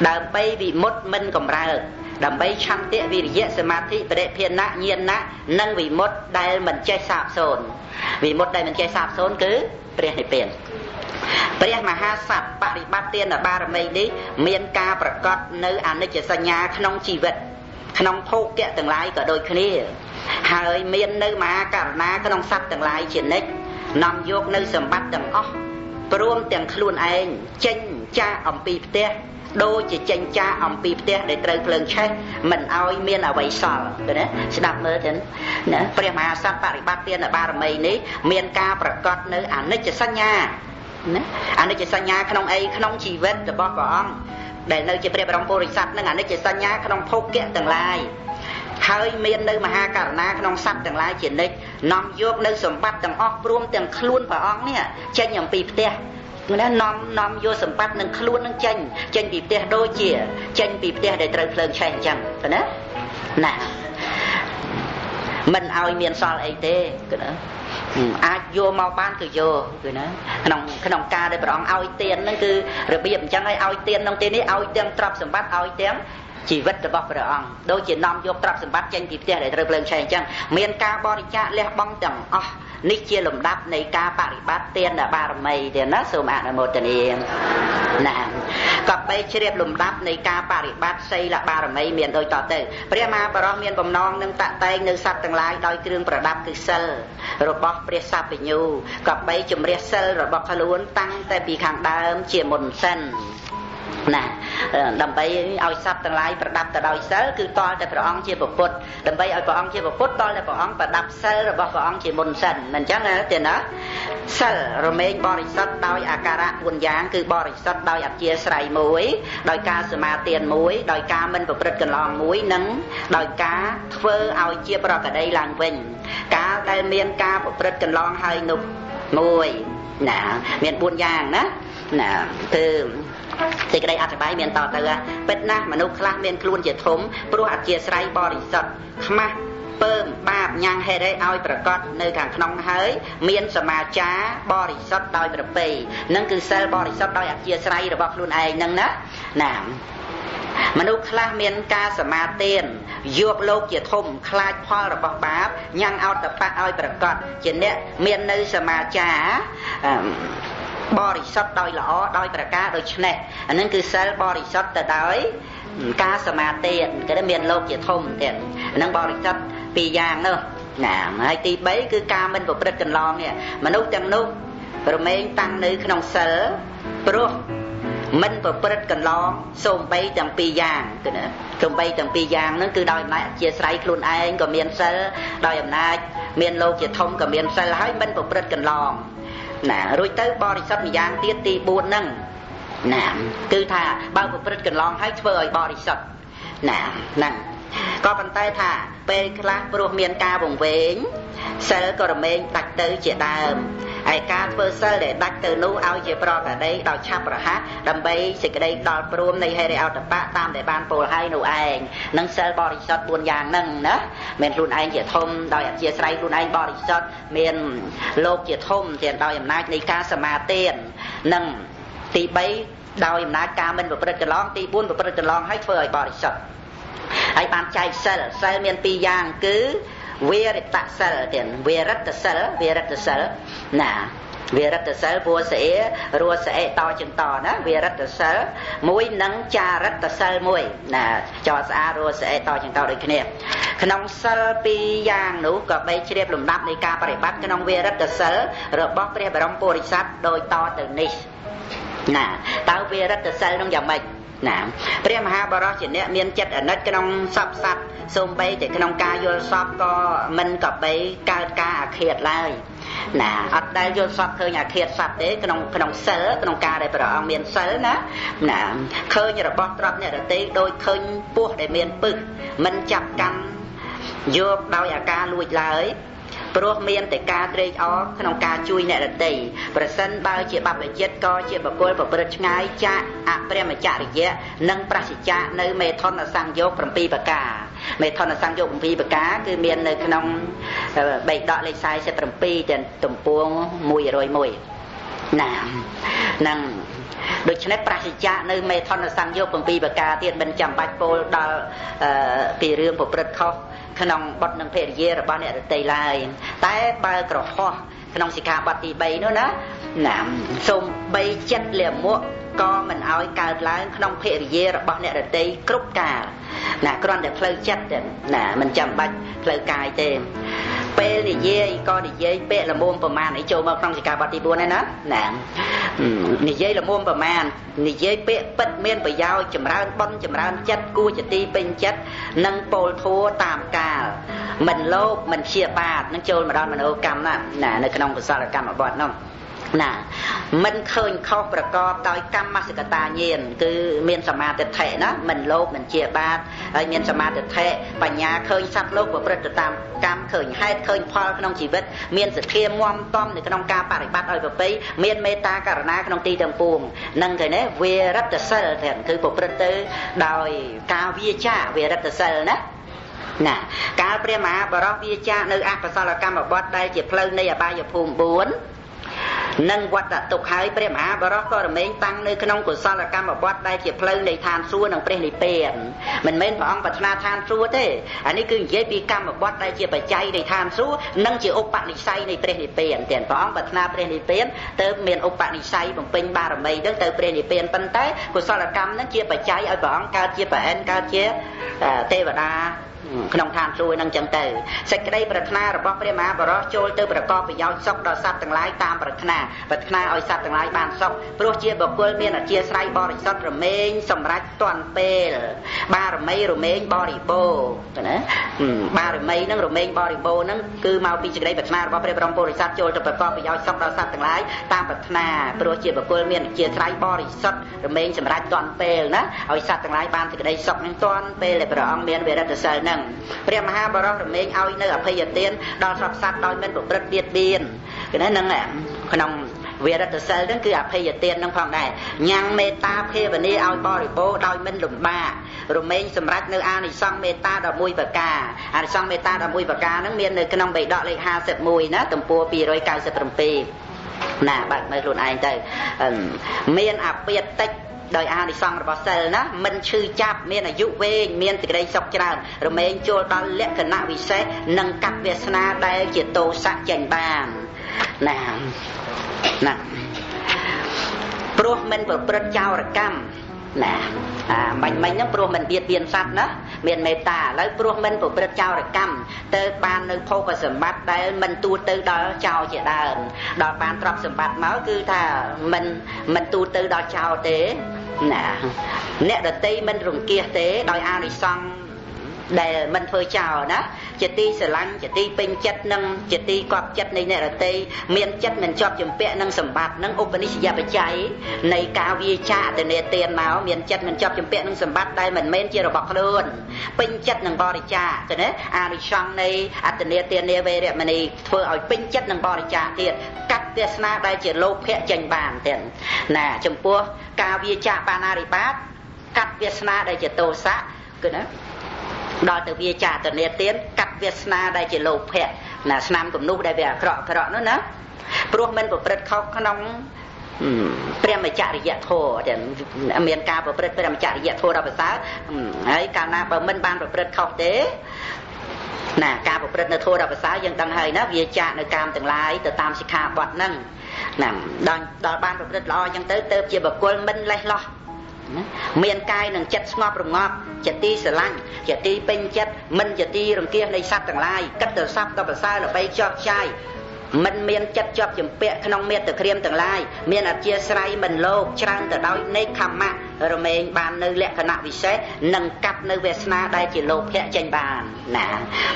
ដើម្បីវិមុតមិនកម្រើកដើម្បីឆន្ទៈវិរិយៈសមាធិបរិភានៈញាណៈនិងវិមុតដែលមិនចេះសាបសូន្យវិមុតដែលមិនចេះសាបសូន្យគឺព្រះនិព្វានព្រះមហាសត្វបរិបត្តិទានបារមីនេះមានការប្រកបនៅអនិច្ចសញ្ញាក្នុងជីវិតក្នុងភោគៈទាំងឡាយក៏ដូចគ្នាហើយមាននៅមហាករុណាក្នុងសត្វទាំងឡាយជានិច្ចនាំយកនៅសម្បត្តិទាំងអស់ព្រមទាំងខ្លួនឯងចេញចាកអំពីផ្ទះដូចជាចេញចាកអំពីផ្ទះដែលត្រូវភ្លើងឆេះមិនឲ្យមានអ្វីសល់ទៅណាស្ដាប់មើលទៅណាព្រះមហាសត្វបរិបត្តិទានបារមីនេះមានការប្រកបនៅអនិច្ចសញ្ញាណាអនិច្ចសញ្ញាក្នុងអីក្នុងជីវិតរបស់ព្រះអង្គដែលនៅជាព្រះបរមពុរិស័ទនិងអនិច្ចសញ្ញាក្នុងភោគៈទាំងឡាយហើយមាននៅមហាករុណាក្នុងសត្វទាំងឡាយជានិច្ចនាំយកនៅសម្បត្តិទាំងអស់ព្រមទាំងខ្លួនព្រះអង្គនេះចេញអំពីផ្ទះណានាំយកសម្បត្តិនឹងខ្លួននឹងចេញពីផ្ទះដូចជាចេញពីផ្ទះដែលត្រូវភ្លើងឆេះអញ្ចឹងណាណាមិនឲ្យមានសល់អីទេគឺណាអាចយកមកបានគឺយកគឺណាក្នុងការដែលព្រះអង្គឲ្យទានហ្នឹងគឺរបៀបអញ្ចឹងហើយឲ្យទានក្នុងទីនេះឲ្យទាំងទ្រព្យសម្បត្តិឲ្យទាំងជីវិតរបស់ព្រះអង្គដូចជានាំយកទ្រព្យសម្បត្តិចេញពីផ្ទះដែលត្រូវភ្លើងឆេះអញ្ចឹងមានការបរិច្ចាគលះបង់ទាំងអស់នេះជាលំដាប់នៃការបរិបត្តិទានបារមីទេណាសូមអនុមោទនាណាក៏បីជ្រាបលំដាប់នៃការបរិបត្តិសីលបារមីមានដូចតទៅព្រះមហាបរោះមានបំណងនឹងតាក់តែងនៅសត្វទាំងឡាយដោយគ្រឿងប្រដាប់គឺសិលរបស់ព្រះសព្វញ្ញូក៏បីជំរះសិលរបស់ខ្លួនតាំងតែពីខាងដើមជាមុនសិនណាដើម្បីឲ្យសត្វទាំងឡាយប្រដាប់ទៅដោយសិលគឺតលតែព្រះអង្គជាពុទ្ធដើម្បីឲ្យព្រះអង្គជាពុទ្ធតលតែព្រះអង្គប្រដាប់សិលរបស់ព្រះអង្គជាមុនសិនមិនអញ្ចឹងទេណាសិលរមែងបរិសុទ្ធដោយអាការៈ4យ៉ាងគឺបរិសុទ្ធដោយអធ្យាស្រ័យមួយដោយការសមាទានមួយដោយការមិនប្រព្រឹត្តកន្លងមួយនិងដោយការធ្វើឲ្យជាប្រក្រតីឡើងវិញកាលដែលមានការប្រព្រឹត្តកន្លងហើយនោះមួយណាមាន4យ៉ាងណាណាគឺសេចក្តីអធិប្បាយមានតទៅពិតណាស់មនុស្សខ្លះមានខ្លួនជាធំព្រោះអធ្យាស្រ័យបរិសុទ្ធខ្មាស់ពើមបាបញ៉ាំងហេរិឲ្យប្រកបនៅខាងក្នុងហើយមានសមាចារបរិសុទ្ធដោយប្រពៃនឹងគឺសិលបរិសុទ្ធដោយអធ្យាស្រ័យរបស់ខ្លួនឯងនឹងណាណាមនុស្សខ្លះមានការសមាទានយកលោកជាធំខ្លាចផលរបស់បាបញ៉ាំងអោតបៈឲ្យប្រកបជាអ្នកមាននៅសមាចារបរិសុទ្ធដោយល្អដោយប្រការដូច្នេះអានឹងគឺសិលបរិសុទ្ធទៅដោយការសមាទានគេមានលោកជាធំទៀតអានឹងបរិសុទ្ធពីរយ៉ាងនោះណាហើយទី3គឺការមិនប្រព្រឹត្តកន្លងនេះមនុស្សទាំងនោះរមែងតាំងនៅក្នុងសិលព្រោះមិនប្រព្រឹត្តកន្លងសូម្បីទាំងពីរយ៉ាងគឺណាសូម្បីទាំងពីរយ៉ាងហ្នឹងគឺដោយអំណាចអធ្យាស្រ័យខ្លួនឯងក៏មានសិលដោយអំណាចមានលោកជាធំក៏មានសិលហើយមិនប្រព្រឹត្តកន្លងណារួចទៅបរិសុទ្ធម្យ៉ាងទៀតទី4ហ្នឹងណាគឺថាបើប្រព្រឹត្តកន្លងហើយធ្វើឲ្យបរិសុទ្ធណាហ្នឹងក៏ប៉ុន្តែថាពេលខ្លះព្រោះមានការវង្វេងសិលក៏រមែងដាច់ទៅជាដើមឯការធ្វើសិលដែលដាច់ទៅនោះឲ្យជាប្រក្រតីដោយឆាប់រហ័សដើម្បីសេចក្តីដល់ព្រមនៃហេរិអតបៈតាមដែលបានពោលហើយនោះឯងនឹងសិលបរិសុទ្ធ4យ៉ាងហ្នឹងណាមានខ្លួនឯងជាធំដោយអធ្យាស្រ័យខ្លួនឯងបរិសុទ្ធមានលោកជាធំទាំងដោយអំណាចនៃការសមាទាននិងទី3ដោយអំណាចការមិនប្រព្រឹត្តកន្លងទី4ប្រព្រឹត្តកន្លងហើយធ្វើឲ្យបរិសុទ្ធហើយបានចែកសិលសិលមាន2យ៉ាងគឺវិរិតសិលទៀតវិរិតសិលវិរិតសិលណាវិរិតសិលព្រោះស្អេរស់ស្អេតជាងតណាវិរិតសិលមួយនិងចារិតសិលមួយណាចស្អារស់ស្អេតជាងតដូចគ្នាក្នុងសិលពីរយ៉ាងនោះក៏បីជ្រាបលំដាប់នៃការបរិបត្តិក្នុងវិរិតសិលរបស់ព្រះបរមពុរិស័ទដូចតទៅនេះណាតើវិរិតសិលនោះយ៉ាងម៉េច ណាព្រះមហាបរោះជាអ្នកមានចិត្តអាណិតក្នុងសពសត្វសូម្បីតែក្នុងការយល់សពក៏មិនក៏បីកើតការអាឃាតឡើយណាអត់ដែលយល់សពឃើញអាឃាតសត្វទេក្នុងក្នុងសិលក្នុងការដែលព្រះអង្គមានសិលណាណាឃើញរបស់ទ្រព្យអ្នករតីដូចឃើញពស់ដែលមានពឹសមិនចាប់កាន់យកដោយអាការលួចឡើយព្រោះមានតែការត្រេកអរក្នុងការជួយអ្នករតីប្រសិនបើជាបព្វជិតក៏ជាបុគ្គលប្រព្រឹត្តឆ្ងាយចាកអព្រះមចរិយៈនិងប្រសិជ្ជៈនៅមេថុនសង្យោគ7ប្រការមេថុនសង្យោគ7ប្រការគឺមាននៅក្នុងបេដកលេខ47ទាំងទំព័រ101ណានឹងដូច្នេះប្រសិជ្ជៈនៅមេថុនសង្យោគ7ប្រការទៀតមិនចាំបាច់ពោលដល់ពីរឿងប្រព្រឹត្តខុសក្នុងបុត្រនិងភរិយារបស់អ្នករតីឡើយតែបើក្រហោះក្នុងសិក្ខាបទទី3នោះណាណាសូមបីចិត្តលាមកក៏មិនឲ្យកើតឡើងក្នុងភរិយារបស់អ្នករតីគ្រប់កាលណាគ្រាន់តែផ្លូវចិត្តទេណាមិនចាំបាច់ផ្លូវកាយទេពេលនិយាយក៏និយាយពាក្យល្មមប្រមាណអីចូលមកក្នុងសិក្ខាបទទី4ហ្នឹងណាណានិយាយល្មមប្រមាណនិយាយពាក្យពិតមានប្រយោជន៍ចម្រើនបុណ្យចម្រើនចិត្តគួរជាទីពេញចិត្តនិងពោលធัวតាមកាលមិនលោភមិនព្យាបាទនឹងចូលមកដល់មនោកម្មណាណានៅក្នុងកុសលកម្មបទនោះណាមិនឃើញខុសប្រកបដោយកម្មសកតាញាណគឺមានសមាទិដ្ឋិណាមិនលោភមិនជាបាបហើយមានសមាទិដ្ឋិបញ្ញាឃើញសត្វលោកប្រព្រឹត្តទៅតាមកម្មឃើញហេតុឃើញផលក្នុងជីវិតមានសទ្ធាមាំទាំនៅក្នុងការបប្រតិបត្តិឲ្យប្រពៃមានមេត្តាករុណាក្នុងទីទាំងពួងនឹងគេនេះវារិទ្ធសិលទាំងគឺប្រព្រឹត្តទៅដោយការវាចាវារិទ្ធសិលណាណាកាលព្រះមហាបរោះវាចានៅអកុសលកម្មបទដែលជាផ្លូវនៃអបាយភូមិ4និងវត្តទុកហើយព្រះមហាបរោះក៏រមែងតាំងនៅក្នុងកុសលកម្មបទដែលជាផ្លូវនៃឋានសួគ៌និងព្រះនិព្វានមិនមែនព្រះអង្គប្រាថ្នាឋានសួគ៌ទេអានេះគឺនិយាយពីកម្មបទដែលជាបច្ច័យនៃឋានសួគ៌និងជាឧបនិស្ស័យនៃព្រះនិព្វានទាំងព្រះអង្គប្រាថ្នាព្រះនិព្វានទៅមានឧបនិស្ស័យបំពេញបារមីនឹងទៅព្រះនិព្វានប៉ុន្តែកុសលកម្មនឹងជាបច្ច័យឲ្យព្រះអង្គកើតជាប្រហិនកើតជាទេវតាក្នុងឋានសួគ៌នឹងចឹងទៅសេចក្តីប្រាថ្នារបស់ព្រះមហាបរោះចូលទៅប្រកបប្រយោជន៍សុខដល់សត្វទាំងឡាយតាមប្រាថ្នាប្រាថ្នាឲ្យសត្វទាំងឡាយបានសុខព្រោះជាបុគ្គលមានអធិស្រ័យបរិសុទ្ធរមែងសម្រេចទាន់ពេលបារមីរមែងបរិបូរណ៍ណាបារមីនឹងរមែងបរិបូរណ៍នឹងគឺមកពីសេចក្តីប្រាថ្នារបស់ព្រះបរមពុរិស័ទចូលទៅប្រកបប្រយោជន៍សុខដល់សត្វទាំងឡាយតាមប្រាថ្នាព្រោះជាបុគ្គលមានអធិស្រ័យបរិសុទ្ធរមែងសម្រេចទាន់ពេលណាឲ្យសត្វទាំងឡាយបានសេចក្តីសុខនឹងទាន់ពេលដែលព្រះអង្គមានវិរិទ្ធសិលនឹងព្រះមហាបរោះរមែងឲ្យនៅអភ័យទានដល់សព្វសត្វដោយមិនប្រព្រឹត្តបៀតបៀនគឺហ្នឹងក្នុងវិរិទ្ធសិលហ្នឹងគឺអភ័យទានហ្នឹងផងដែរញ៉ាំងមេត្តាភាវនាឲ្យបរិបូរណ៍ដោយមិនលំបាករមែងសម្រេចនៅអានិសង្សមេត្តា11ប្រការអានិសង្សមេត្តា11ប្រការហ្នឹងមាននៅក្នុងបិដកលេខ51ណាទំព័រ297ណាបើកមើលខ្លួនឯងទៅមានអពាតិចដោយអានិសង្សរបស់សិលណាមិនឈឺចាប់មានអាយុវែងមានសេចក្តីសុខច្រើនរមែងចូលដល់លក្ខណៈវិសេសនិងកាត់វាសនាដែលជាទោសៈចេញបានណាណាព្រោះមិនប្រព្រឹត្តចោរកម្មណាអាបាញ់មិញហ្នឹងព្រោះមិនបៀតបៀនសត្វណាមានមេត្តាឥឡូវព្រោះមិនប្រព្រឹត្តចោរកម្មទៅបាននៅភោគសម្បត្តិដែលមិនទូទៅដល់ចោរជាដើមដល់បានទ្រព្យសម្បត្តិមកគឺថាមិនទូទៅដល់ចោរទេណាអ្នកដតីមិនរង្គៀសទេដោយអានិសង្សដែលមិនធ្វើចោលណាជាទីស្រឡាញ់ជាទីពេញចិត្តនិងជាទីកប់ចិត្តនៃអ្នករតីមានចិត្តមិនជាប់ជំពាក់នឹងសម្បត្តិនិងឧបនិស្សយបច្ច័យនៃការវាចាអតនេទានមកមានចិត្តមិនជាប់ជំពាក់នឹងសម្បត្តិដែលមិនមែនជារបស់ខ្លួនពេញចិត្តនឹងបរិច្ចាគទៅណាអានិសង្សនៃអតនេទានាវេរមណីធ្វើឲ្យពេញចិត្តនឹងបរិច្ចាគទៀតកាត់វាសនាដែលជាលោភៈចេញបានទៀតណាចំពោះការវាចាបាណារិបាតកាត់វាសនាដែលជាទោសៈគឺណាដល់ទៅវាចាតនេទានកាត់វាសនាដែលជាលោភៈណាស្នាមគំនុះដែលវាអាក្រក់អាក្រក់នោះណាព្រោះមិនប្រព្រឹត្តខុសក្នុងព្រះមច្ចរិយធម៌ដែលមានការប្រព្រឹត្តព្រះមច្ចរិយធម៌ដល់ប្រសើរហើយកាលណាបើមិនបានប្រព្រឹត្តខុសទេណាការប្រព្រឹត្តនៅធម៌ដល់ប្រសើរយើងដឹងហើយណាវាចានៅកាមទាំងឡាយទៅតាមសិក្ខាបទហ្នឹងណាដល់បានប្រព្រឹត្តល្អអញ្ចឹងទៅទៅជាបុគ្គលមិនលេះលោះមានកាយនិងចិត្តស្ងប់រងាប់ជាទីស្រឡាញ់ជាទីពេញចិត្តមិនជាទីរង្គៀសនៃសត្វទាំងឡាយគិតទៅសត្វដល់ប្រសើរល្បីចោះចាយ មិនមានចិត្តជាប់ជំពាក់ក្នុងមេត្តាក្រៀមទាំងឡាយមានអធិស្រ័យមិនលោភច្រើនទៅដោយនេខមៈរមែងបាននៅលក្ខណៈពិសេសនិងកាត់នៅវាសនាដែលជាលោភៈចេញបានណា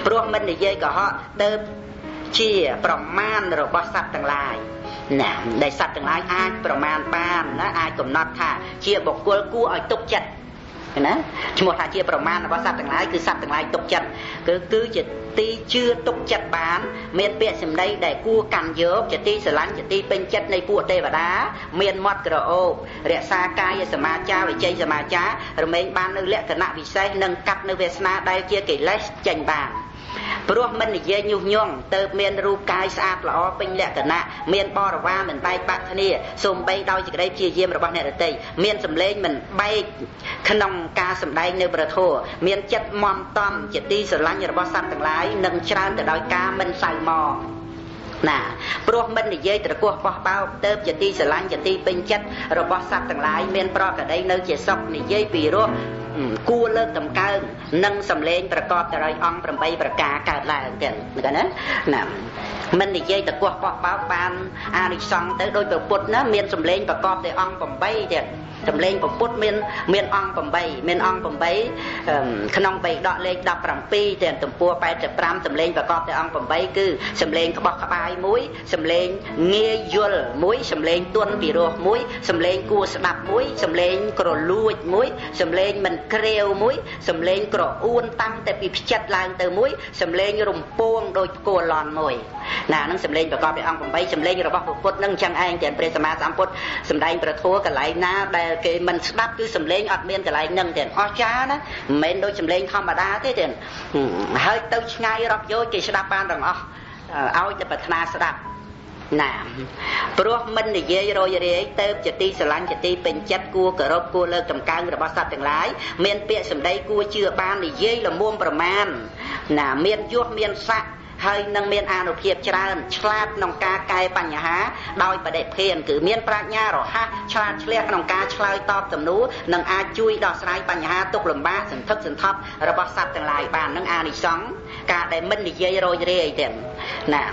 ព្រោះមិននិយាយកុហកទៅជាប្រមាណរបស់សត្វទាំងឡាយណាដែលសត្វទាំងឡាយអាចប្រមាណបានណាអាចកំណត់ថាជាបុគ្គលគួរឲ្យទុកចិត្តណាឈ្មោះថាជាប្រមាណរបស់សត្វទាំងឡាយគឺសត្វទាំងឡាយទុកចិត្តគឺជាទីជឿទុកចិត្តបានមានពាក្យសម្ដីដែលគួរកាន់យកជាទីស្រឡាញ់ជាទីពេញចិត្តនៃពួកទេវតាមានមាត់ក្រអូបរក្សាកាយសមាចារវិជ័យសមាចាររមែងបាននៅលក្ខណៈពិសេសនិងកាត់នៅវាសនាដែលជាកិលេសចេញបានព្រោះមិននិយាយញុះញង់ទៅមានរូបកាយស្អាតល្អពេញលក្ខណៈមានបរិវារមិនបែកបាក់គ្នាសូម្បីដោយសេចក្តីព្យាយាមរបស់អ្នកដទៃមានសម្លេងមិនបែកក្នុងការសម្ដែងនៅព្រះធម៌មានចិត្តមមតំជាទីស្រឡាញ់របស់សត្វទាំងឡាយនិងច្រើនទៅដោយការមិនសៅមងណាព្រោះមិននិយាយត្រកោះបោះបោកទៅជាទីស្រឡាញ់ជាទីពេញចិត្តរបស់សត្វទាំងឡាយមានប្រកដីនៅជាសុខនិយាយពីរោះគួរលើកតម្កើងនិងសម្លេងប្រកបទៅដោយអង្គ8ប្រការកើតឡើងទៀតណាណាមិននិយាយតកោះបោះបោកបានអានិសង្សទៅដោយព្រះពុទ្ធណាមានសម្លេងប្រកបដោយអង្គ8ទៀតសម្លេងពុទ្ធមានអង្គ8មានអង្គ8ក្នុងបៃដកលេខ17ទាំងទំព័រ85សម្លេងប្រកបដោយអង្គ8គឺសម្លេងក្បោះក្បាយមួយសម្លេងងាយយល់មួយសម្លេងទន់ពីរោះមួយសម្លេងគួរស្ដាប់មួយសម្លេងក្រលួចមួយសម្លេងមិនក្រេវមួយសម្លេងក្រអួនតាំងតែពីផ្ចិតឡើងទៅមួយសម្លេងរំពងដោយផ្គរឡន់មួយណាហ្នឹងសម្លេងប្រកបដោយអង្គ8សម្លេងរបស់ពុទ្ធហ្នឹងចឹងឯងទាំងព្រះសម្មាសម្ពុទ្ធសម្ដែងព្រះធម៌កន្លែងណាដែលគេមិនស្ដាប់គឺសម្លេងអត់មានកន្លែងហ្នឹងទាំងអស្ចារ្យណាមិនមែនដូចសម្លេងធម្មតាទេទាំងហើយទៅឆ្ងាយរាប់យោជគេស្ដាប់បានទាំងអស់ឲ្យតែប្រាថ្នាស្ដាប់ណាព្រោះមិននិយាយរយរាយទៅជាទីស្រឡាញ់ជាទីពេញចិត្តគួរគោរពគួរលើកតម្កើងរបស់សត្វទាំងឡាយមានពាក្យសម្ដីគួរជឿបាននិយាយល្មមប្រមាណណាមានយសមានស័ក្តិហើយនឹងមានអានុភាពច្រើនឆ្លាតក្នុងការកែបញ្ហាដោយបដិភានគឺមានប្រាជ្ញារហ័សឆ្លាតឆ្លះក្នុងការឆ្លើយតបសំណួរនិងអាចជួយដោះស្រាយបញ្ហាទុក្ខលំបាកសន្ធឹកសន្ធាប់របស់សត្វទាំងឡាយបាននឹងអានិសង្សការដែលមិននិយាយរយរាយទេណា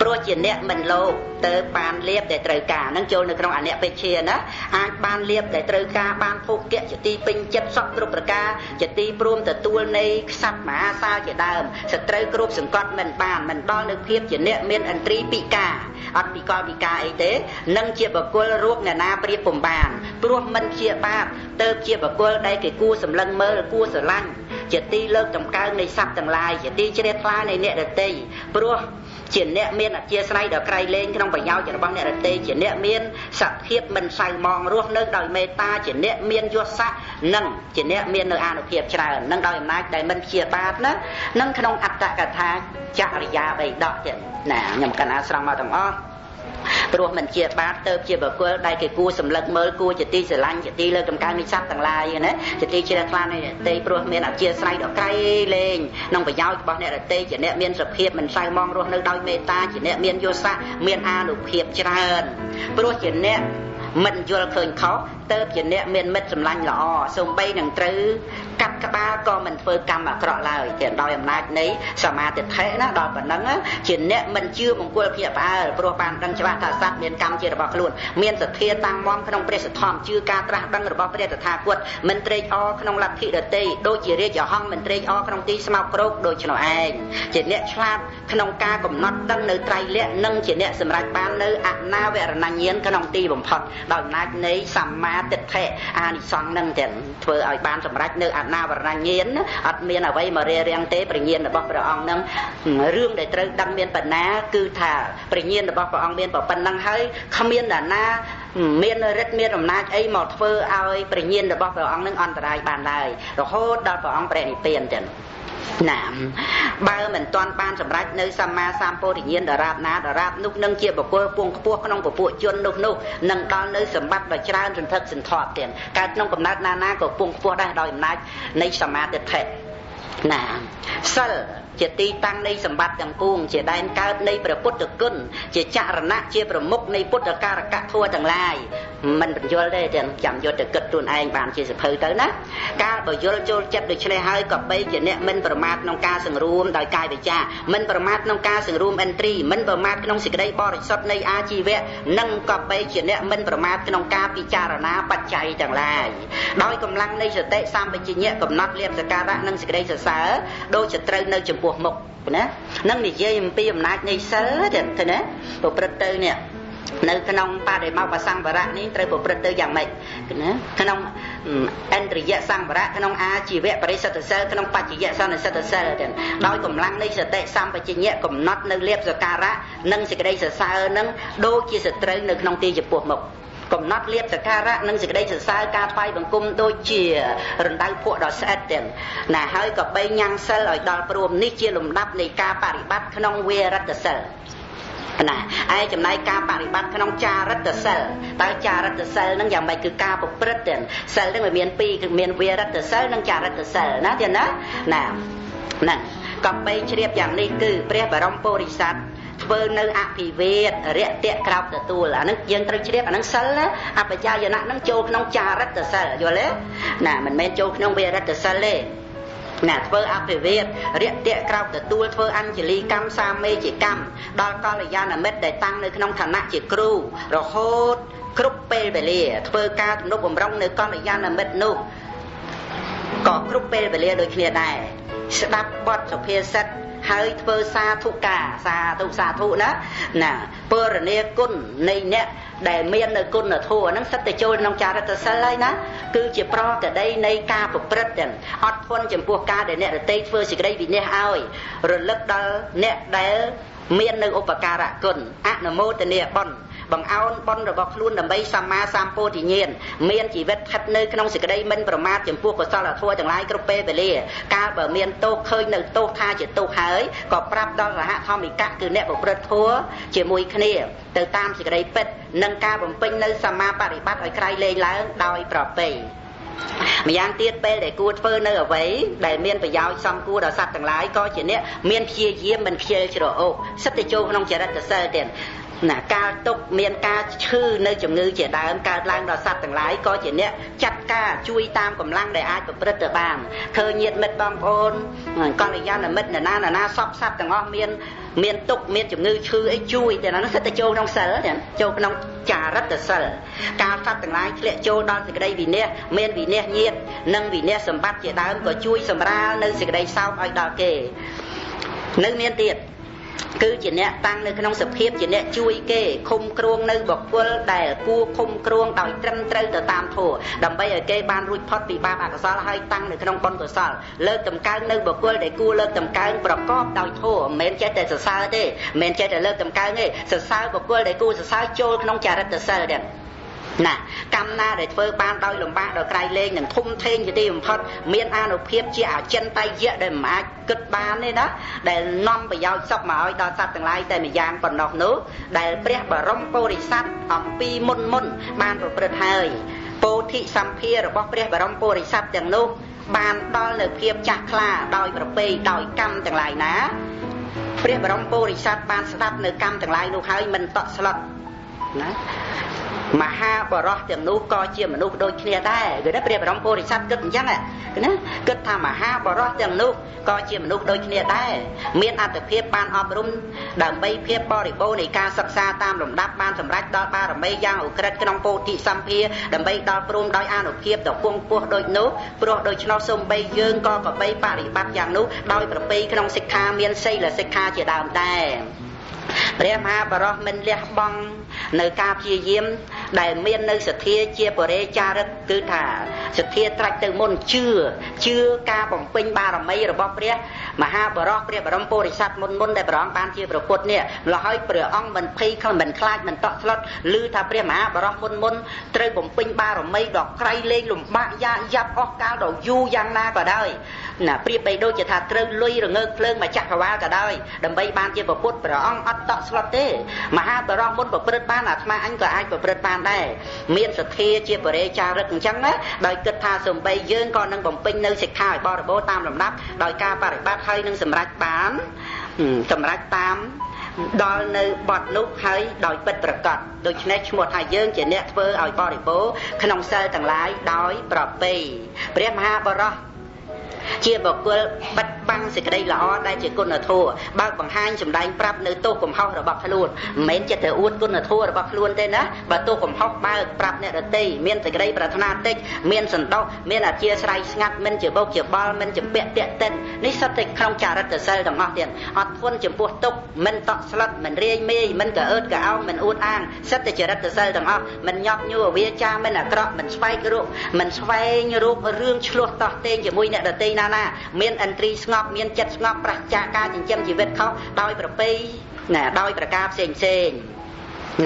ព្រោះជាអ្នកមិនលោភទៅបានលៀបដែលត្រូវការនឹងចូលនៅក្នុងអនិបេជាណាអាចបានលៀបដែលត្រូវការបានភោគៈជាទីពេញចិត្តសពគ្រប់ប្រការជាទីព្រមទទួលនៃខ្សាត់មហាសាលជាដើមសត្រូវគ្រប់សង្កត់មិនបានមិនដល់នៅភាពជាអ្នកមានឥន្ទ្រីពិការអត់ពិកលពិការអីទេនឹងជាបុគ្គលរោគអ្នកណាប្រៀបពុំបានព្រោះមិនជាបាបទៅជាបុគ្គលដែលគេគួរសម្លឹងមើលគួរស្រឡាញ់ជាទីលើកតម្កើងនៃសត្វទាំងឡាយជាទីជ្រះថ្លានៃអ្នកដទៃព្រោះជាអ្នកមានអធិស្ឋានដ៏ក្រៃលែងក្នុងប្រយោជន៍របស់អ្នកដទៃជាអ្នកមានសភាពមិនសៅមងរស់នៅដោយមេត្តាជាអ្នកមានយស័កនិងជាអ្នកមាននៅអានុភាពច្រើននិងដោយអំណាចដែលមិនព្យាបាទណានិងក្នុងអត្តកថាចរិយាបិដកទៀតណាខ្ញុំកណាស្រង់មកទាំងអស់ព្រោះមិនជាបាបទៅជាបុគ្គលដែលគេគួរសម្លឹងមើលគួរជាទីស្រឡាញ់ជាទីលើកតម្កើងនៃសត្វទាំងឡាយណាជាទីជ្រះថ្លានៃអ្នកដទៃព្រោះមានអធិស្ឋានដ៏ក្រៃលែងក្នុងប្រយោជន៍របស់អ្នកដទៃជាអ្នកមានសភាពមិនសៅមងរស់នៅដោយមេត្តាជាអ្នកមានយស័កមានអានុភាពច្រើនព្រោះជាអ្នកមិនយល់ឃើញខុសទៅជាអ្នកមានមិត្តសម្លាញ់ល្អសូម្បីនឹងត្រូវកាត់ក្បាលក៏មិនធ្វើកម្មអាក្រក់ឡើយទាំងដោយអំណាចនៃសមាធិធិណាដល់ប៉ុណ្ណឹងជាអ្នកមិនជឿមង្គលភ្ញាក់ផ្អើលព្រោះបានដឹងច្បាស់ថាសត្វមានកម្មជារបស់ខ្លួនមានសទ្ធាតាំងមាំក្នុងព្រះសទ្ធំជឿការត្រាស់ដឹងរបស់ព្រះតថាគតមិនត្រេកអរក្នុងលទ្ធិដទៃដូចជារាជហង្សមិនត្រេកអរក្នុងទីស្មោកគ្រោកដូច្នោះឯងជាអ្នកឆ្លាតក្នុងការកំណត់ដឹងនៅត្រៃលក្ខណ៍និងជាអ្នកសម្រេចបាននៅអនាវរណញ្ញាណក្នុងទីបំផុតដោយអំណាចនៃសម្មាទិដ្ឋិអានិសង្សនឹងទាំងធ្វើឲ្យបានសម្រេចនៅអនាវរណញ្ញាណអត់មានអ្វីមករារាំងទេព្រះញាណរបស់ព្រះអង្គនឹងរឿងដែលត្រូវដឹងមានបណ្ណាគឺថាព្រះញាណរបស់ព្រះអង្គមានប៉ុណ្ណឹងហើយគ្មានអ្នកណាមានឫទ្ធិមានអំណាចអីមកធ្វើឲ្យព្រះញាណរបស់ព្រះអង្គនឹងអន្តរាយបានឡើយរហូតដល់ព្រះអង្គព្រះនិព្វានទាំងណាបើមិនទាន់បានសម្រេចនៅសម្មាសម្ពោធិញ្ញាណដរាបណាដរាបនោះនឹងជាបុគ្គលពងខ្ពស់ក្នុងពពួកជននោះនោះនឹងដល់នៅសម្បត្តិដ៏ច្រើនសន្ធឹកសន្ធាប់ទៀតកើតក្នុងកំណើតណាណាក៏ពងខ្ពស់ដែរដោយអំណាចនៃសមាទិដ្ឋិណាសិលជាទីតាំងនៃសម្បត្តិទាំងពួងជាដែនកើតនៃព្រះពុទ្ធគុណជាចរណៈជាប្រមុខនៃពុទ្ធការកធម៌ទាំងឡាយ មិនបញ្យល់ទេទាំងចាំយកទៅគិតខ្លួនឯងបានជាសភៅទៅណាកាលបើយល់ចូលចិត្តដូច្នេះហើយក៏បីជាអ្នកមិនប្រមាទក្នុងការសង្រួមដោយកាយវិការមិនប្រមាទក្នុងការសង្រួមឥន្ទ្រីមិនប្រមាទក្នុងសេចក្តីបរិសុទ្ធនៃអាជីវៈនិងក៏បីជាអ្នកមិនប្រមាទក្នុងការពិចារណាបច្ច័យទាំងឡាយដោយកម្លាំងនៃសតិសម្បជញ្ញៈកំណត់លៀបសការៈនិងសេចក្តីសរសើរដូចជាត្រូវនៅចំពោះមុខណានឹងនិយាយអំពីអំណាចនៃសិលទេណាប្រព្រឹត្តទៅនេះនៅក្នុងបដិមកបសង្វរៈនេះត្រូវប្រព្រឹត្តទៅយ៉ាងម៉េចណាក្នុងឥន្ទ្រិយសង្វរៈក្នុងអាជីវៈបរិសុទ្ធសិលក្នុងបច្ចយសន្និសិទ្ធសិលទាំងដោយកម្លាំងនៃសតិសម្បជញ្ញៈកំណត់នៅលៀបសការៈនិងសេចក្តីសរសើរនឹងដូចជាសត្រូវនៅក្នុងទីចំពោះមុខកំណត់លៀបសការៈនិងសេចក្តីសរសើរការថ្វាយបង្គំដូចជារណ្ដៅភក់ដ៏ស្អិតទាំងណាហើយក៏បីញ៉ាំងសិលឲ្យដល់ព្រមនេះជាលំដាប់នៃការបរិបត្តិក្នុងវេរតសិលណាឯចំណែកការបរិបត្តិក្នុងចារិតសិលតើចារិតសិលនឹងយ៉ាងម៉េចគឺការប្រព្រឹត្តទាំងសិលនឹងវាមានពីរគឺមានវេរតសិលនិងចារិតសិលណាទៀតណាណាហ្នឹងក៏បីជ្រាបយ៉ាងនេះគឺព្រះបរមពុរិស័ទធ្វើនៅអភិវេទរយៈក្រោបទទួលអាហ្នឹងយើងត្រូវជ្រាបអាហ្នឹងសិលណាអបជាយណៈហ្នឹងចូលក្នុងចារិតសិលយល់ទេណាមិនមែនចូលក្នុងវេរតសិលទេណាធ្វើអភិវេទរយៈក្រោបទទួលធ្វើអញ្ជលីកម្មសាមេជាកម្មដល់កល្យាណមិត្តដែលតាំងនៅក្នុងឋានៈជាគ្រូរហូតគ្រប់ពេលវេលាធ្វើការទំនុកបំរុងនៅកល្យាណមិត្តនោះក៏គ្រប់ពេលវេលាដូចគ្នាដែរស្ដាប់បទសុភាសិតហើយធ្វើសាធុកាសាធុសាធុណាណាពរណីគុណនៃអ្នកដែលមាននៅគុណធម៌ហ្នឹងសិតតែចូលក្នុងចារិតសិលហើយណាគឺជាប្រកដីនៃការប្រព្រឹត្តទាំងអត់ធន់ចំពោះការដែលអ្នករតីធ្វើសេចក្តីវិនិច្ឆ័យឲ្យរលឹកដល់អ្នកដែលមាននៅឧបការៈគុណអនុមោទនាបុណ្យបង្អោនបុណ្យរបស់ខ្លួនដើម្បីសម្មាសម្ពោធិញ្ញាណមានជីវិតស្ថិតនៅក្នុងសេចក្តីមិនប្រមាទចំពោះកុសលធម៌ទាំងឡាយគ្រប់ពេលវេលាកាលបើមានទោសឃើញនៅទោសថាជាទោសហើយក៏ប្រាប់ដល់សហធម្មិកៈគឺអ្នកប្រព្រឹត្តធម៌ជាមួយគ្នាទៅតាមសេចក្តីពិតនិងការបំពេញនៅសម្មាបរិបត្តិឲ្យក្រៃលែងឡើងដោយប្រពៃម្យ៉ាងទៀតពេលដែលគួរធ្វើនៅអ្វីដែលមានប្រយោជន៍សំគួរដល់សត្វទាំងឡាយក៏ជាអ្នកមានព្យាយាមមិនខ្ជិលច្រអូសសិតតែចូលក្នុងចរិតសិលទៀតណាកាលទុកមានការឈឺនៅជំងឺជាដើមកើតឡើងដល់សត្វទាំងឡាយក៏ជាអ្នកចាត់ការជួយតាមកម្លាំងដែលអាចប្រព្រឹត្តទៅបានឃើញញាតិមិត្តបងប្អូនកល្យាណមិត្តនរណានរណាសពសត្វទាំងអស់មានទុកមានជំងឺឈឺអីជួយតែហ្នឹងសិតតែចូលក្នុងសិលចូលក្នុងចារិតសិលកាលសត្វទាំងឡាយធ្លាក់ចូលដល់សេចក្តីវិន័យមានវិន័យញាតិនិងវិន័យសម្បត្តិជាដើមក៏ជួយសម្រាលនៅសេចក្តីសោកឲ្យដល់គេនៅមានទៀតគឺជាអ្នកតាំងនៅក្នុងសភាពជាអ្នកជួយគេឃុំគ្រងនៅបុគ្គលដែលគួរឃុំគ្រងដោយត្រឹមត្រូវទៅតាមធម៌ដើម្បីឲ្យគេបានរួចផុតពីបាបអកុសលហើយតាំងនៅក្នុងបុណ្យកុសលលើកតម្កើងនៅបុគ្គលដែលគួរលើកតម្កើងប្រកបដោយធម៌មិនមែនចេះតែសរសើរទេមិនមែនចេះតែលើកតម្កើងទេសរសើរបុគ្គលដែលគួរសរសើរចូលក្នុងចរិតសិលទាំងណាកម្មណាដែលធ្វើបានដោយលំបាកដោយក្រៃលែងនិងធំធេងជាទីបំផុតមានអានុភាពជាអចិន្ត្រៃយៈដែលមិនអាចគិតបានទេណាដែលនាំប្រយោជន៍សុខមកឲ្យដល់សត្វទាំងឡាយតែម្យ៉ាងប៉ុណ្ណោះនោះដែលព្រះបរមពុរិស័ទអំពីមុនមុនបានប្រព្រឹត្តហើយពោធិសម្ភាររបស់ព្រះបរមពុរិស័ទទាំងនោះបានដល់នៅភាពចាស់ខ្លាដោយប្រពៃដោយកម្មទាំងឡាយណាព្រះបរមពុរិស័ទបានស្ដាប់នៅកម្មទាំងឡាយនោះហើយមិនតក់ស្លុតណាមហាបរោះទាំងនោះក៏ជាមនុស្សដូចគ្នាដែរគឺណាព្រះបរមពុរិស័ទគិតអញ្ចឹងណាគិតថាមហាបរោះទាំងនោះក៏ជាមនុស្សដូចគ្នាដែរមានអត្ថភាពបានអប់រំដើម្បីភាពបរិបូរណ៍នៃការសិក្សាតាមលំដាប់បានសម្រេចដល់បារមីយ៉ាងឧក្រិដ្ឋក្នុងពោធិសម្ភារដើម្បីដល់ព្រមដោយអានុភាពដ៏គង់ពោះដូចនោះព្រោះដូច្នោះសូម្បីយើងក៏កបីបរិបត្តិយ៉ាងនោះដោយប្រពៃក្នុងសិក្ខាមានសីលសិក្ខាជាដើមដែរព្រះមហាបរោះមិនលះបង់នៅការព្យាយាមដែលមាននៅសទ្ធាជាបរិចារិកគឺថាសទ្ធាត្រាច់ទៅមុនជឿការបំពេញបារមីរបស់ព្រះមហាបរោះព្រះបរមពុរិស័ទមុនមុនដែលព្រះអង្គបានជាព្រះពុទ្ធនេះម្ល៉េះហើយព្រះអង្គមិនភ័យមិនខ្លាចមិនតក់ស្លុតឮថាព្រះមហាបរោះមុនមុនត្រូវបំពេញបារមីដ៏ក្រៃលែងលំបាកយ៉ាយ៉ាប់អស់កាលដ៏យូរយ៉ាងណាក៏ដោយណាប្រៀបបីដូចជាថាត្រូវលុយរងើកភ្លើងមកចក្រវាលក៏ដោយដើម្បីបានជាព្រះពុទ្ធព្រះអង្គអត់តក់ស្លុតទេមហាបរោះមុនប្រព្រឹត្តបានអាត្មាអញក៏អាចប្រព្រឹត្តបានដែរមានសទ្ធាជាបរិចារិកអញ្ចឹងណាដោយគិតថាសំបីយើងក៏នឹងបំពេញនៅសិក្ខាឲ្យបរិបូរណ៍តាមលំដាប់ដោយការបរិបត្តិហើយនឹងសម្រេចបាន សម្រេចតាមដល់នៅបត់នោះហើយដោយពិតប្រកបដូច្នេះឈ្មោះថាយើងជាអ្នកធ្វើឲ្យបរិបូរណ៍ក្នុងសិលទាំងឡាយដោយប្រពៃព្រះមហាបរោះជាបុគ្គលបិទបាំងសេចក្តីល្អដែលជាគុណធម៌បើកបង្ហាញសម្ដែងប្រាប់នៅទោសកំហុសរបស់ខ្លួនមិនមែនចិត្តតែអួតគុណធម៌របស់ខ្លួនទេណាបើទោសកំហុសបើកប្រាប់អ្នកដទៃមានសេចក្តីប្រាថ្នាតិចមានសន្តោសមានអធិស្ឋានស្ងាត់មិនជាបោកជាបល់មិនចម្ពាក់តាក់ទិននេះសុទ្ធតែក្នុងចរិតសិលទាំងអស់ទៀតអត់ធន់ចំពោះទុក្ខមិនតក់ស្លុតមិនរាយមេយមិនកអើតកអោមិនអួតអាងសុទ្ធតែចរិតសិលទាំងអស់មិនញាប់ញួរវាចាមិនអាក្រក់មិនស្វែងរកមិនស្វែងរករឿងឆ្លោះតោះតេងជាមួយអ្នកដទៃណាណាមានឥន្ទ្រីស្ងប់មានចិត្តស្ងប់ប្រឆាចការចិញ្ចឹមជីវិតខុសដោយប្រពៃណាដោយប្រការផ្សេងផ្សេង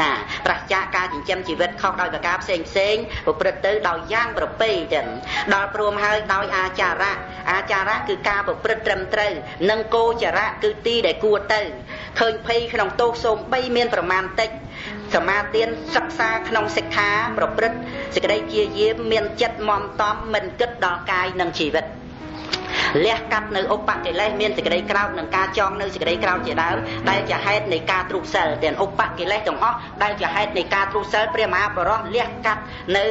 ណាប្រឆាចការចិញ្ចឹមជីវិតខុសដោយប្រការផ្សេងផ្សេងប្រព្រឹត្តទៅដោយយ៉ាងប្រពៃទាំងដល់ព្រមហើយដោយអាចារៈអាចារៈគឺការប្រព្រឹត្តត្រឹមត្រូវនិងគោចរៈគឺទីដែលគួរទៅឃើញភ័យក្នុងទោសសូម្បីមានប្រមាណតិចសមាទានសិក្សាក្នុងសិក្ខាប្រព្រឹត្តសេចក្តីជាយាមមានចិត្តមមតំមិនគិតដល់កាយនិងជីវិតលះកាត់នៅឧបកិលេសមានសេចក្តីក្រោធនិងការចងនៅសេចក្តីក្រោធជាដើមដែលជាហេតុនៃការទ្រុសិលទាំងឧបកិលេសទាំងអស់ដែលជាហេតុនៃការទ្រុសិលព្រះមហាបរោះលះកាត់នៅ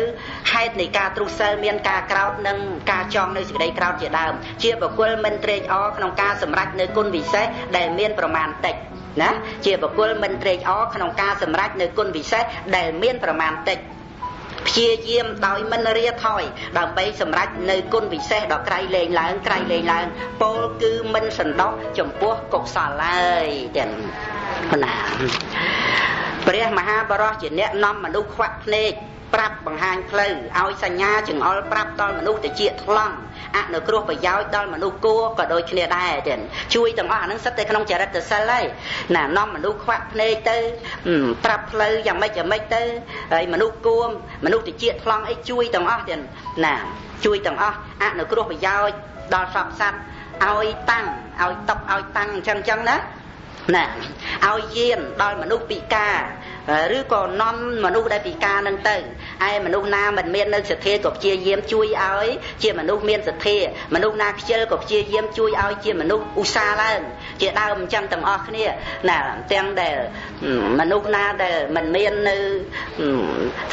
ហេតុនៃការទ្រុសិលមានការក្រោធនិងការចងនៅសេចក្តីក្រោធជាដើមជាបុគ្គលមិនត្រេកអរក្នុងការសម្រេចនៅគុណវិសេសដែលមានប្រមាណតិចណាជាបុគ្គលមិនត្រេកអរក្នុងការសម្រេចនៅគុណវិសេសដែលមានប្រមាណតិចព្យាយាមដោយមិនរាថយដើម្បីសម្រេចនៅគុណវិសេសដ៏ក្រៃលែងឡើងក្រៃលែងឡើងពោលគឺមិនសន្តោសចំពោះកុសលឡើយទាំងណាព្រះមហាបរោះជាអ្នកនាំមនុស្សខ្វាក់ភ្នែកប្រាប់បង្ហាញផ្លូវឲ្យសញ្ញាចង្អុលប្រាប់ដល់មនុស្សតិចថ្លង់អនុគ្រោះប្រយោជន៍ដល់មនុស្សគួរក៏ដូចគ្នាដែរទាំងជួយទាំងអស់អានឹងសិតតែក្នុងចរិតសិលហើយណានាំមនុស្សខ្វាក់ភ្នែកទៅប្រាប់ផ្លូវយ៉ាងម៉េចយ៉ាងម៉េចទៅហើយមនុស្សគួរមនុស្សតិចថ្លង់អីជួយទាំងអស់ទាំងណាជួយទាំងអស់អនុគ្រោះប្រយោជន៍ដល់សព្វសត្វឲ្យតាំងឲ្យតុកឲ្យតាំងអញ្ចឹងអញ្ចឹងណាណាឲ្យយានដល់មនុស្សពិការឬក៏នាំមនុស្សដែលពិការនឹងទៅឯមនុស្សណាមិនមាននៅសទ្ធាក៏ព្យាយាមជួយឲ្យជាមនុស្សមានសទ្ធាមនុស្សណាខ្ជិលក៏ព្យាយាមជួយឲ្យជាមនុស្សឧស្សាហ៍ឡើងជាដើមអញ្ចឹងទាំងអស់គ្នាណាទាំងដែលមនុស្សណាដែលមិនមាននៅ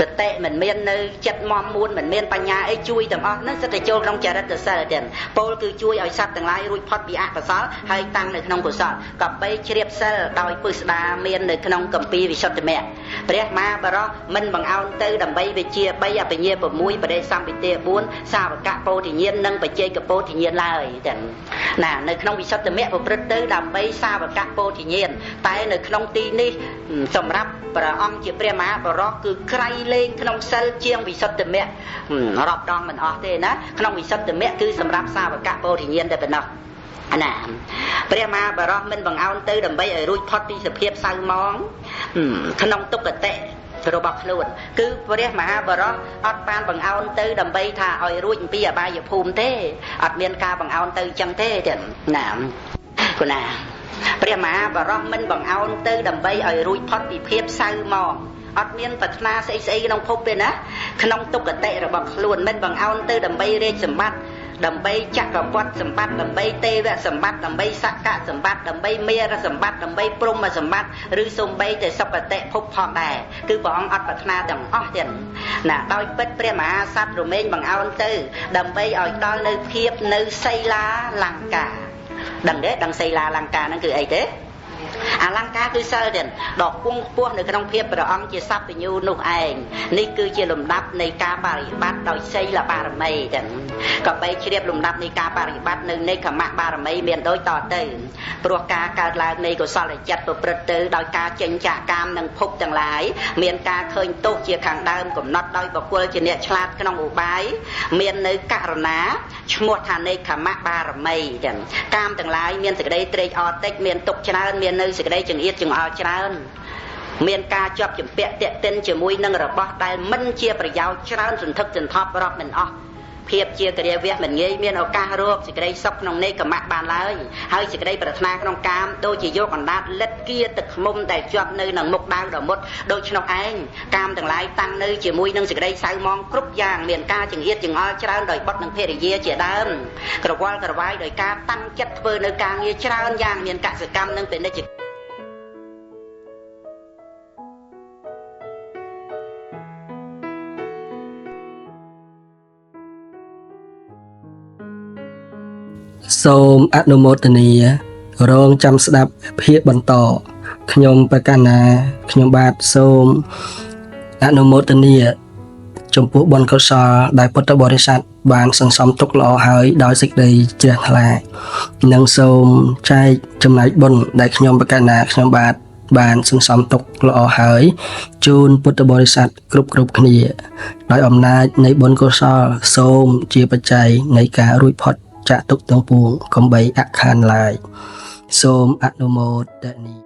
សតិមិនមាននៅចិត្តមមមួនមិនមានបញ្ញាអីជួយទាំងអស់ហ្នឹងសិតតែចូលក្នុងចរិតសិលទាំងពោលគឺជួយឲ្យសត្វទាំងឡាយរួចផុតពីអកុសលហើយតាំងនៅក្នុងកុសលក៏បីជ្រាបសិលដោយពឹស្ដាមាននៅក្នុងគម្ពីរវិសុទ្ធិមគ្គព្រះមហាបរោះមិនបង្អោនទៅដើម្បីវិជា3អភិញ្ញា6បដិសម្ពិទា4សាវកពោធិញ្ញាណនិងបច្ចេកពោធិញ្ញាណឡើយទាំងណានៅក្នុងវិសុទ្ធិមគ្គប្រព្រឹត្តទៅដើម្បីសាវកពោធិញ្ញាណតែនៅក្នុងទីនេះសម្រាប់ព្រះអង្គជាព្រះមហាបរោះគឺក្រៃលែងក្នុងសិលជាងវិសុទ្ធិមគ្គរាប់ដងមិនអស់ទេណាក្នុងវិសុទ្ធិមគ្គគឺសម្រាប់សាវកពោធិញ្ញាណតែប៉ុណ្ណោះណាព្រះមហាបរោះមិនបង្អោនទៅដើម្បីឲ្យរួចផុតពីសភាពសៅហ្មងក្នុងទុក្គតិរបស់ខ្លួនគឺព្រះមហាបរោះអត់បានបង្អោនទៅដើម្បីថាឲ្យរួចអំពីអបាយភូមិទេអត់មានការបង្អោនទៅចឹងទេទាំងណាគណាព្រះមហាបរោះមិនបង្អោនទៅដើម្បីឲ្យរួចផុតពីភាពសៅហ្មងអត់មានប្រាថ្នាស្អីស្អីក្នុងភពទេណាក្នុងទុក្គតិរបស់ខ្លួនមិនបង្អោនទៅដើម្បីរាជសម្បត្តិដើម្បីចក្រពត្តិសម្បត្តិដើម្បីទេវសម្បត្តិដើម្បីសក្កសម្បត្តិដើម្បីមេរសម្បត្តិដើម្បីព្រហ្មសម្បត្តិឬសូម្បីតែសុគតិភពផងដែរគឺព្រះអង្គអត់ប្រាថ្នាទាំងអស់ទៀតណាដោយពិតព្រះមហាសត្វរមែងបង្អោនទៅដើម្បីឲ្យដល់នៅភាពនៅសីលាលង្កាដឹងទេដឹងសីលាលង្កាហ្នឹងគឺអីទេអលង្ការគឺសិលទៀតដ៏គង់ខ្ពស់នៅក្នុងភាពព្រះអង្គជាសព្វញ្ញូនោះឯងនេះគឺជាលំដាប់នៃការបរិបត្តិដោយសីលបារមីទាំងក៏បីជ្រាបលំដាប់នៃការបរិបត្តិនៅនៃខមៈបារមីមានដូចតទៅព្រោះការកើតឡើងនៃកុសលចិត្តប្រព្រឹត្តទៅដោយការចេញចាកកាមនិងភពទាំងឡាយមានការឃើញទោសជាខាងដើមកំណត់ដោយបុគ្គលជាអ្នកឆ្លាតក្នុងឧបាយមាននៅករណាឈ្មោះថានៃខមៈបារមីទាំងកាមទាំងឡាយមានសេចក្តីត្រេកអរតិចមានទុក្ខច្រើនមាននៅសេចក្តីចង្អៀតចង្អល់ច្រើនមានការជាប់ជំពាក់តាក់ទិនជាមួយនឹងរបស់ដែលមិនជាប្រយោជន៍ច្រើនសន្ធឹកសន្ធាប់រាប់មិនអស់ភ ភាពជាគរាវៈមិនងាយមានឱកាសរកសេចក្តីសុខក្នុងនេកមៈបានឡើយហើយសេចក្តីប្រាថ្នាក្នុងកាមដូចជាយកអណ្ដាតលិតគៀទឹកឃ្មុំដែលជាប់នៅនឹងមុខដាវដ៏មុតដូច្នោះឯងកាមទាំងឡាយតាំងនៅជាមួយនឹងសេចក្តីសៅមងគ្រប់យ៉ាងមានការចង្អៀតចង្អល់ច្រើនដោយបុត្រនិងភរិយាជាដើមក្រវល់ក្រវាយដោយការតាំងចិត្តធ្វើនៅការងារច្រើនយ៉ាងមានកសិកម្មនិងពាណិជ្ជ សូមអនុមោទនារងចាំស្ដាប់ភាគបន្តខ្ញុំប្រកាសណាខ្ញុំបាទសូមអនុមោទនាចំពោះបុណ្យកុសលដែលពុទ្ធបរិស័ទបានសន្សំទុកល្អហើយដោយសេចក្តីជ្រះថ្លានិងសូមចែកចំណែកបុណ្យដែលខ្ញុំប្រកាសណាខ្ញុំបាទបានសន្សំទុកល្អហើយជូនពុទ្ធបរិស័ទគ្រប់គ្រប់គ្នាដោយអំណាចនៃបុណ្យកុសលសូមជាបច្ច័យនៃការរួចផុតចាកទុក្ខទាំងពួងកុំបីអខានឡើយសូមអនុមោទនា។